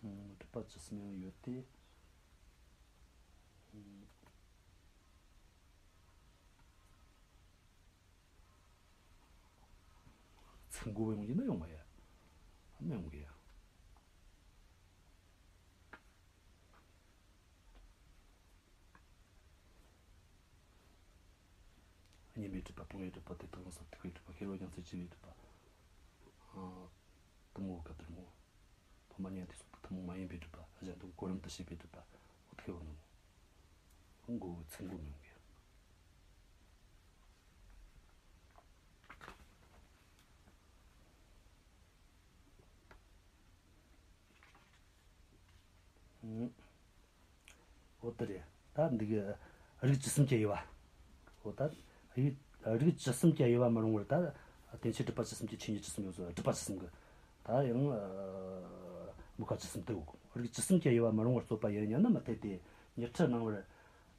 ཨུམ། སྒྲུབ་པ་བཅུ་གསུམ་ཡང་ཡོད་དེ། ཨུམ། ཚིག་མགོ་ཡོང་གི་ན་ཡོང་མ་ཡ། མི་ཡོང་གི་ཡ། གཉེན་པོའི་སྒྲུབ་པ། སྤོང་བའི་སྒྲུབ་པ། དེ་དག་ཡོངས་སུ་ཐུག་པའི་སྒྲུབ་པ། ཤེས་རབ་རྒྱལ་མཚན་བཅས་པའི་སྒྲུབ་པ། ཨ། གཏུམ་མོ་བཀའ་གཏེར་མོ། ཐོག་མ་ཉན་ཐོས་སོགས་དང་ཐུན་མོང་མ་ཡིན་པའི་སྒྲུབ་པ། གཞན་དོན་གོ་རིམ་དུ་བྱེད་པའི་སྒྲུབ་པ། འོ་ཐུག་པ་ནོ། མགོ་བོའི་ཚིག་མགོ་མི་ཡོང་གི། ཨུམ། འོ་དེ་རེད། ད་འདི་གི་རིགས་བཅུ་གསུམ་གྱི་དབྱེ་བ། འོ་ད་རིགས་རིགས་བཅུ་གསུམ་གྱི་དབྱེ་བ་མི་རུང་བར། ད་རྟེན་ཆོས་སྒྲུབ་པ་བཅུ་གསུམ་གྱི་ཆོས་ཉིད་བཅུ་གསུམ་ཡོད་ཟེར། སྒྲུབ་པ་བཅུ་གསུམ་གི། ད་ཡང་། ཨ། དམིགས་པ་བཅུ་གསུམ་དུ་ཡོད། རིགས་བཅུ་གསུམ་གྱི་དབྱེ་བ་མི་རུང་བར་རྩོད་པ་ཡིན་སྙམ་ན་མི་འཐད་དེ། ཉི་ཁྲི་སྣང་བར།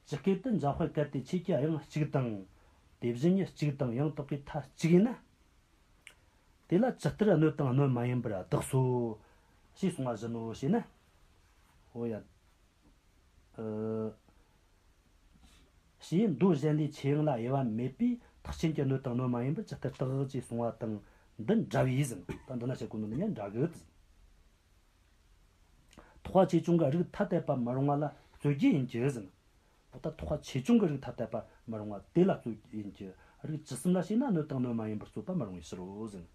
ཇི་སྐད་དུ། འཇམ་དཔལ་གལ་ཏེ་ཁྱེད་ཀྱི་དབྱིངས་གཅིག་དང་། དེ་བཞིན་ཉིད་གཅིག་དང་ཡང་དག་པའི་མཐའ་གཅིག་ཡིན་ན། དེ་ལ་ཇི་ལྟར་སྣོད་དང་སྣོད་མ་ཡིན་པར་བདག་སོ། ཞེས་གསུང་བ་བཞིན་ནོ་ཞེ་ན། འོ་ཡ། ཨ། ཞེས་མདོ་གཞན་ལས་ཆོས་དབྱིངས་ལ་དབྱེ་བ་མེད་པས་ཐེག་ཆེན་གྱི་སྣོད་དང་སྣོད་མ་ཡིན་པར་ཇི་ལྟར་བརྟག་ཅེས་གསུང་བ་དང་འདི་འདྲ་བས་ཟེར། ད་འདི་ན་བཤད་གོ་ནོ་འདི་ཡང་འདྲ་གི། ཐེག་པ་ཆེ་ཆུང་གི་རིགས་ཐ་དད་པ་མི་རུང་བ་ལ་རྩོད་རྒྱུ་ཡིན་གྱི་ཟེར། འོ་ད་ཐེག་པ་ཆེ་ཆུང་གི་རིགས་ཐ་དད་པ་མི་རུང་བ་དེ་ལ་རྩོད་རྒྱུ་ཡིན་གྱི། རིགས་བཅུ་གསུམ་ལ་བྱས་ན་སྣོད་དང་སྣོད་མ་ཡིན་པར་རྩོད་པ་མི་རུང་བའི་ཕྱིར་རོ་ཟེར།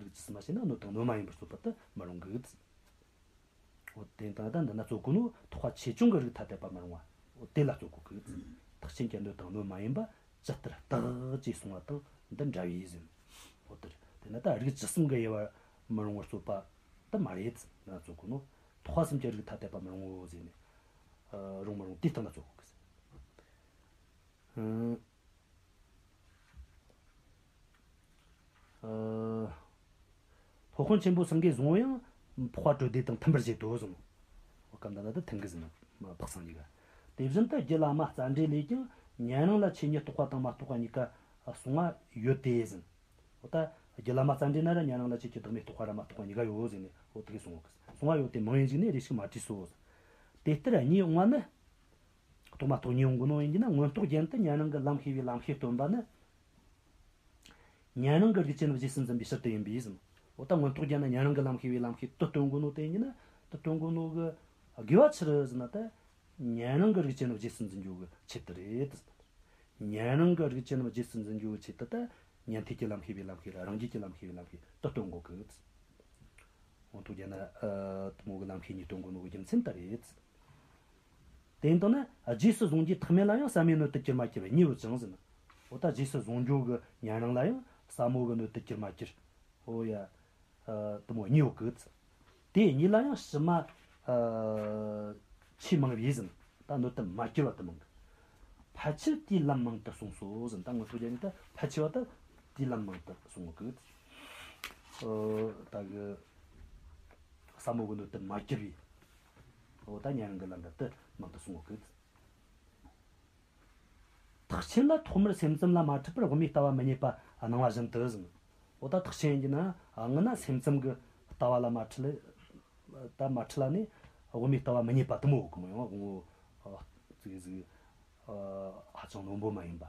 རིགས་བཅུ་གསུམ་ལ་བྱས་ན་སྣོད་དང་སྣོད་མ་ཡིན་པར་རྩོད་པ་དེ་མི་རུང་གི། འོ་དེ་དང་ད་འདི་ན་རྩོད་གོ་ནོ་ཐེག་པ་ཆེ་ཆུང་གི་རིགས་ཐ་དད་པ་མི་རུང་བ། འོ་དེ་ལ་རྩོད་གོ་གི། ཐེག་ཆེན་གྱི་སྣོད་དང་སྣོད་མ་ཡིན་པ་ཇི་ལྟར་བརྟག་ཅེས་གསུངས་པ་དང་འདི་འདྲ་བས་ཟེར། འོ་དེ་རེད། དེ་ན་ད་རིགས་ཇི་གསུམ་གི་དབྱེ་བ་མི་རུང་བར་རྩོད་པ་དེ་མ་རེད། འདི་ན་རྩོད་གོ་ནོ་ཐེག་པ་གསུམ་གྱི་རིགས་ཐ་དད་པ་མི་རུང་ངོ་ཟེར་ནས། ཨ་རུང་མི་རུང་དེ་སྟེང་ན་རྩོད་གོ་གི་ཟེར། ཨ། ཨ། སློབ་དཔོན་ཆེན་པོ་སེང་གེས་བཟུང་བོ་ཡང་འཕགས་པ་གྲོལ་སྡེ་དང་མཐུན་པར་བཞེད་དོ་གསུངས། འོ་སྐབས་འདི་ན་ད་མཐུན་གི་ཟེར་ན་འཕགས་སེང་གེ་ག། དེ་བཞིན་དུ་རྒྱུད་བླ་མ་རྩ་འགྲེལ་ལས་ཀྱང་ཉན་རང་ལ་ཆོས་ཉིད་རྟོགས་པ་དང་མ་རྟོགས་པ་གཉིས་ཀ་གསུང་བ་ཡོད་དེ་ཟེར། འོ་ད་རྒྱུད་བླ་མ་རྩ་འགྲེལ་ན་ར་ཉན་རང་ལ་ཆོས་ཀྱི་བདག་མེད་རྟོགས་པ་ར་མ་རྟོགས་པ་གཉིས་ཀ་ཡོད་ཟེར་ནས་འོ་དེ་གི་གསུང་བ་གི། གསུང་བ་ཡོད་དེ་མང་བའི་གཞུག་ནས་རེ་ཞིག་མ་བྲིས་སོ། དེ་ལྟར་གཉིས་འོང་བ་ནི། རྟོགས་མ་རྟོགས་གཉིས་འོང་གོ་ནོ་ཡིན་གྱི་ན་མངོན་རྟོགས་རྒྱན་དུ་ཉན་རང་གི་ལམ་ཤེས་པའི་ལམ་ཤེས་སྟོན་པ་ནི། ཉན་རང་གི་རིགས་ཅན་རྗེས་སུ་འཛིན་པའི་ཕྱིར་དུ་ཡིན་པས་ཟེར། འོ་ད་མངོན་རྟོགས་རྒྱན་ན་ཉན་རང་གི་ལམ་ཤེས་པའི་ལམ་ཤེས་དུ་སྟོན་གོ་ནོ་དེ་ཡིན་གྱི་ན་དུ་སྟོན་གོ་ནོ་གི་དགོས་པ་ཆི་རེད་ཟེར་ན་ད། ཉན་རང་གི་རིགས་ཅན་རྗེས་སུ་འཛིན་རྒྱུ་གི་ཆེད་དུ་རེད། ཉན་རང་གི་རིགས་ཅན་རྗེས་སུ་འཛིན་རྒྱུ་གི་ཆེད་དུ་ད་ཉན་ཐོས་ཀྱི་ལམ་ཤེས་པའི་ལམ་ཤེས་ར་རང་རྒྱུད་ཀྱི་ལམ་ཤེས་པའི་ལམ་ཤེས་དུ་སྟོན་གོ་གི། འོ་ཐུགས་རྒྱལ་ན་ཨ་དུ་མོ་གི་ལམ་ཤེས་གཉིས་སྟོན་གོ་ནོ་གི་རྒྱུ་མཚན་ད་རེད། དེ་ཡིན་དང་ན་རྗེས་སུ་བཟུང་རྒྱུའི་ཐེག་དམན་ལ་ཡང་ཟབ་མོའི་སྣོད་དུ་གྱུར་མ་གྱུར་གཉིས་ཡོད་ཅིང་ཟེར་ན། འོ་ད་རྗེས་སུ་བཟུང་རྒྱུ་གི་ཉན་རང་ལ་ཡང་ཟབ་མོ་གི་སྣོད་དུ་གྱུར་མ་གྱུར། འོ་ཡ། ཨ་དུ་མོ་གཉིས་ཡོད་གི། དེ་གཉིས་ལ་ཡང་ཕྱི་མ་ཨ་ཆོས་མང་བས་ཟེར་ན་ད་སྣོད་དུ་མ་གྱུར་བ་དུ་མང་གི། ཕལ་ཆེར་དེའི་ལམ་མང་དུ་གསུངས་སོ་ཟེར་ན་ད་ངོ་ཐུགས་རྒྱལ་ནི་ད་ཕལ་ཆེ་བ་ད་དེའི་ལམ་མང་དུ་གསུངས་གི། ཨོ་ད་གི་ཟབ་མོ་གི་སྣོད་དུ་མ་གྱུར་བའི། ཨོ་ད་ཉན་རང་གི་ལམ་འདྲ་དུ་མང་དུ་གསུངས་གི། ཐེག་ཆེན་ལ་ཐོག་མར་སེམས་ཙམ་ལ་མ་འཁྲིད་པར་དབུ་མའི་ལྟ་བ་མི་རྙེད་པ་སྣང་བ་བཞིན་དུ་ཟེར། ཨོ་ད་ཐེག་ཆེན་གྱི་ན་སྔོན་ན་སེམས་ཙམ་གྱི་ལྟ་བ་ལ་མ་འཁྲིད་ལ། ད་མ་འཁྲིད་ལ་ནི་དབུ་མའི་ལྟ་བ་མི་རྙེད་པ་དུ་མོ་གི་མོ་ཡང་དབང་པོ་ཙིག་ཟིག་ཧ་ཅང་རྣོན་པོ་མ་ཡིན་པ།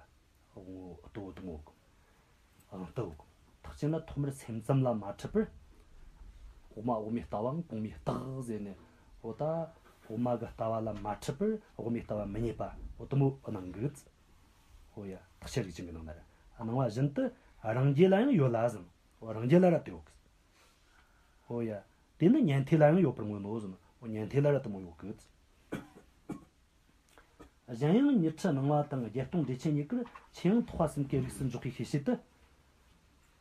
དབང་པོ་ལྟོ་དུ་མོ་གི། ཨང་ལྟོ་གི། ཐེག་ཆེན་ལ་ཐོག་མར་སེམས་ཙམ་ལ་མ་འཁྲིད་པར། འོག་མ་དབུ་མའི་ལྟ་བའམ་གོང་མའི་རྟགས་ཟེར་ནས། འོ་ད་འོག་མ་གི་ལྟ་བ་ལ་མ་འཁྲིད་པར་དབུ་མའི་ལྟ་བ་མི་རྙེད་པ་འོ་དུ་མོ་སྣང་གི། འོ་ཡ་ཐེག་ཆེན་རིགས་ཅན་གྱི་ནང་ན་ར་སྣང་བ་བཞིན་དུ་རང་རྒྱུད་ལ་ཡང་ཡོད་ལ་ཟེར། འོ་རང་རྒྱུད་ལ་ར་དེ་ཡོད་གི། འོ་ཡ། དེ་ནི་ཉན་ཐོས་ལ་ཡང་ཡོད་པར་མངོན་ནོ་ཟེར་ན་འོ་ཉན་ཐོས་ལ་ར་དུ་མོ་ཡོད་གི། གཞན་ཡང་ཉི་ཁྲི་སྣང་བ་དང་བརྒྱད་སྟོང་འགྲེལ་ཆེན་གཉིས་ཀར་ཆོས་དབྱིངས་ཐེག་པ་གསུམ་གའི་རིགས་སུ་འཇོག་པའི་ཤེས་བྱེད་དུ།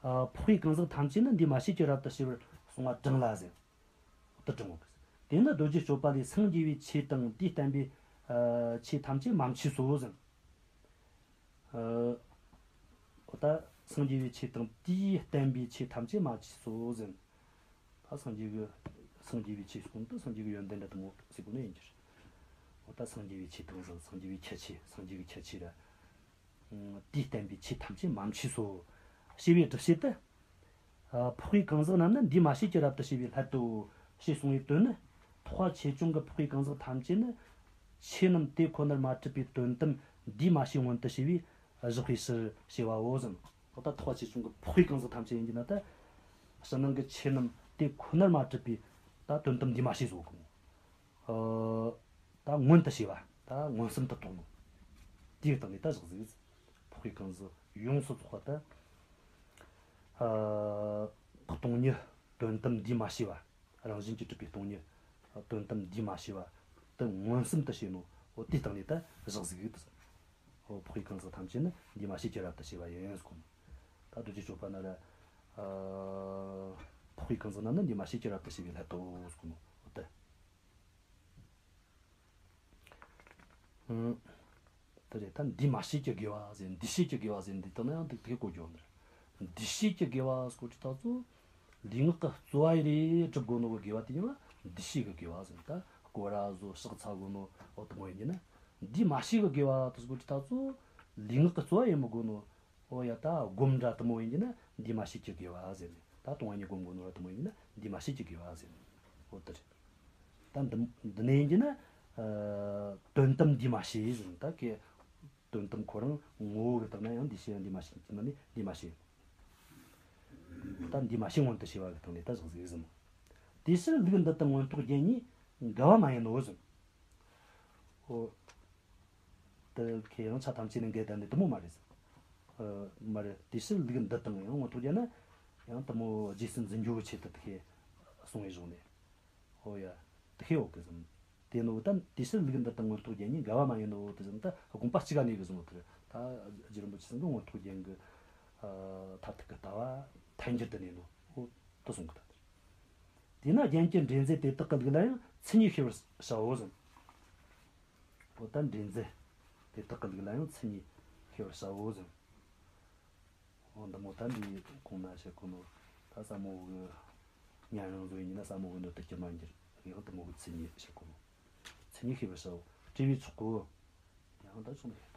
ཨ་འཕགས་པའི་གང་ཟག་ཐམས་ཅད་ནི་འདུས་མ་བྱས་ཀྱི་རབ་ཏུ་ཕྱེ་བར་གསུངས་པ་དྲངས་ལ་ཟེར། དུ་དྲངས་པ། དེ་ནི་རྡོ་རྗེ་གཅོད་པ་ལས་སངས་རྒྱས་པའི་ཆོས་དང་དེས་བསྟན་པའི་ཨ་ཆོས་ཐམས་ཅད་མ་མཆིས་སོ་ཟེར། ཨ་འོ་ད་སངས་རྒྱས་པའི་ཆོས་དང་དེས་བསྟན་པའི་ཆོས་ཐམས་ཅད་མ་མཆིས་སོ་ཟེར། ད་སངས་རྒྱས་ཀྱི་སངས་རྒྱས་པའི་ཆོས་སྐོང་དུ་སངས་རྒྱས་ཀྱི་ཡོན་ཏན་འདྲ་དུ་མོ་ཟེར་གོ་ནི་ཡིན་གྱི་རེད། འོ་ད་སངས་རྒྱས་པའི་ཆོས་དང་ཟེར་སངས་རྒྱས་པའི་ཁྱད་ཆོས་སངས་རྒྱས་ཀྱི་ཁྱད་ཆོས་ར། ཨང་དེས་བསྟན་པའི་ཆོས་ཐམས་ཅད་མ་མཆིས་སོ། ཞེས་པའི་སྒྲུབ་བྱེད་དུ། ཨ་འཕགས་པའི་གང་ཟག་རྣམས་ནི་འདུས་མ་བྱས་ཀྱི་རབ་ཏུ་ཕྱེ་བའི་སླད་དོ། ཞེས་གསུངས་པའི་དོན་ནི། ཐེག་པ་ཆེ་ཆུང་གི་འཕགས་པའི་གང་ཟག་ཐམས་ཅད་ནི། ཆོས་རྣམས་དེ་ཁོ་ནར་མ་གྲུབ་པའི་དོན་དམ་འདུས་མ་བྱས་མངོན་དུ་བྱས་པས་བཞག་པའི་ཕྱིར་ཞེས་པའོ་ཟེར། འོ་ད་ཐེག་པ་ཆེ་ཆུང་གི་འཕགས་པའི་གང་ཟག་ཐམས་ཅད་ཡིན་གྱི་ན་ད། ཕྱི་ནང་གི་ཆོས་རྣམས་དེ་ཁོ་ནར་མ་གྲུབ་པའི་ད་དོན་དམ་འདུས་མ་བྱས་སོ་གོ། ཨ་ད་མངོན་དུ་བྱས་པ་ད་མངོན་སུམ་དུ་རྟོགས་ནོ། དེའི་སྟེང་ནས་ད་བཞག་ཟིག་འཕགས་པའི་གང་ཟག་ཡོངས་སུ་རྫོགས་པ་ད། ཨ་སྟོང་ཉིད་དོན་དམ་འདུས་མ་བྱས་པ། རང་བཞིན་གྱིས་གྲུབ་པའི་སྟོང་ཉིད་དོན་དམ་འདུས་མ་བྱས་པ་དེ་མངོན་སུམ་དུ་བྱས་ནོ། འོ་དེའི་སྟེང་ནས་ད་བཞག་ཟིག་ཡོད་དུ། འོ་འཕགས་པའི་གང་ཟག་ཐམས་ཅད་ནི་འདུས་མ་བྱས་ཀྱི་རབ་ཏུ་ཕྱེ་བ་ཡིན་ཟེར་གོ་ནོ། ད་རྡོ་རྗེ་གཅོད་པ་ན་ར། ཨ་འཕགས་པའི་གང་ཟག་རྣམས་ནི་འདུས་མ་བྱས་ཀྱི་རབ་ཏུ་ཕྱེ་བའི་སླད་དོ་ཟེར་གོ་ནོ། འོ་དེ། ཨང་། དེ་རེད་ད་འདུས་མ་བྱས་ཀྱི་དགེ་བ་ཟེར་འདུས་བྱས་ཀྱི་དགེ་བ་ཟེར་འདི་དག་ན་ཡང་དེ་དེ་གོ་རྒྱུ་ནི་རེད། འདུས་བྱས་ཀྱི་དགེ་བ་ཟེར་གོ་དུས་ད་ཚོ། ལུས་ངག་གི་རྩོལ་བ་ཡི་རེ་སྒྲུབ་དགོས་ནོ་གི་དགེ་བ་དེ་ཉིད་ལ་འདུས་བྱས་ཀྱི་དགེ་བ་ཟེར་ད་སྐོར་ར་བཟོ་ཕྱག་འཚལ་དགོས་ནོ་འོ་དེ་མོ་ཡིན་གྱི་ན། འདུས་མ་བྱས་ཀྱི་དགེ་བ་དེ་ཟེར་གོ་དུས་ད་ཚོ། ལུས་ངག་གི་རྩོལ་བ་ཡེད་མི་དགོས་ནོ། འོ་ཡ་ད་སྒོམ་འདྲ་དེ་མོ་ཡིན་གྱི་ན་འདུས་མ་བྱས་ཀྱི་དགེ་བ་ཟེར་ནས་ད་སྟོང་པ་ཉིད་སྒོམ་དགོས་ནོ་ར་དེ་མོ་ཡིན་གྱི་ན་འདུས་མ་བྱས་ཀྱི་དགེ་བ་ཟེར་ནས་འོ་དེ་རེད། ད་འདི་འདི་ནས་ཡིན་གྱི་ན་ཨ་དོན་དམ་འདུས་མ་བྱས་ཟེར་ནས་ད་གི་དོན་དམ་ཁོ་རང་ངོ་བོ་གི་སྟེང་ན་ཡང་འདུས་བྱས་ཡང་འདུས་མ་བྱས་ཀྱི་ནང་ནས་འདུས་མ་བྱས། ད་འདུས་མ་བྱས་མངོན་དུ་བྱས་པ་གི་སྟེང་ནས་ད་བཞག་ཟིག་ཟེར་ནོ། དེ་ཕྱིར་ལུགས་འདི་དང་མངོན་རྟོགས་རྒྱན་གཉིས་འགལ་བ་མ་ཡིན་ནོ་ཟེར། འོ། དེ་ཁེ་ཡང་ཆ་ཐམས་ཅད་ནི་འགལ་ཟླ་འདི་དེ་མོ་མ་རེད་ཟེར། ཨ་མ་རེད། དེ་ཕྱིར་ལུགས་འདི་དང་ཡང་མངོན་རྟོགས་རྒྱན་ན་ཡང་དེ་མོ་རྗེས་སུ་འཛིན་རྒྱུ་གི་ཆེད་དུ་དེ་ཁེ་གསུངས་པའི་གཞུང་ནས། ཨོ་ཡ། ཤེས་ཡོད་གི་ཟེར། དེ་ནོ་ད་དེ་ཕྱིར་ལུགས་འདི་དང་མངོན་རྟོགས་རྒྱན་གཉིས་འགལ་བ་མ་ཡིན་ནོ་དེ་ཟེར། ད་དགོངས་པ་གཅིག་ག་གནས་གི་ཟེར་ནོ་དེ་རེད། ད་རྗེ་རིན་པོ་ཆེ་ཚང་གི་མངོན་རྟོགས་རྒྱན་གྱི་མཐར་ཐུག་གི་ལྟ་བ་ཐལ་འགྱུར་དུ་གནས་ནོ། འོ་དེ་གསུང་གི་ད་དེ་རེད། དེས་ན་རྒྱན་གྱི་འདྲེས་འཛིན་དེ་དག་གི་ལུགས་ལ་ཡང་མཚན་ཉིད་ཤེས་པར་བྱའོ་ཟེར། འོ་ད་འདྲེས་འཛིན་དེ་དག་གི་ལུགས་ལ་ཡང་མཚན་ཉིད་ཤེས་པར་བྱའོ་ཟེར། འོ་འདི་མོ་ད་འདི་གོང་ན་བཤད་གོ་ནོ། ད་ཟབ་མོ་གི་ཉན་རང་བཟོ་ཡིན་ན་ཟབ་མོ་གི་འདོད་དུ་གྱུར་མ་འགྱུར་གི་ཡང་དེ་མོ་གི་མཚན་ཉིད་བཤད་གོ་ནོ། མཚན་ཉིད་ཤེས་པར་བྱའོ། བྲིས་པའི་ཚོགས་གོ། དེ་ཡང་ད་ཆུང་ནས་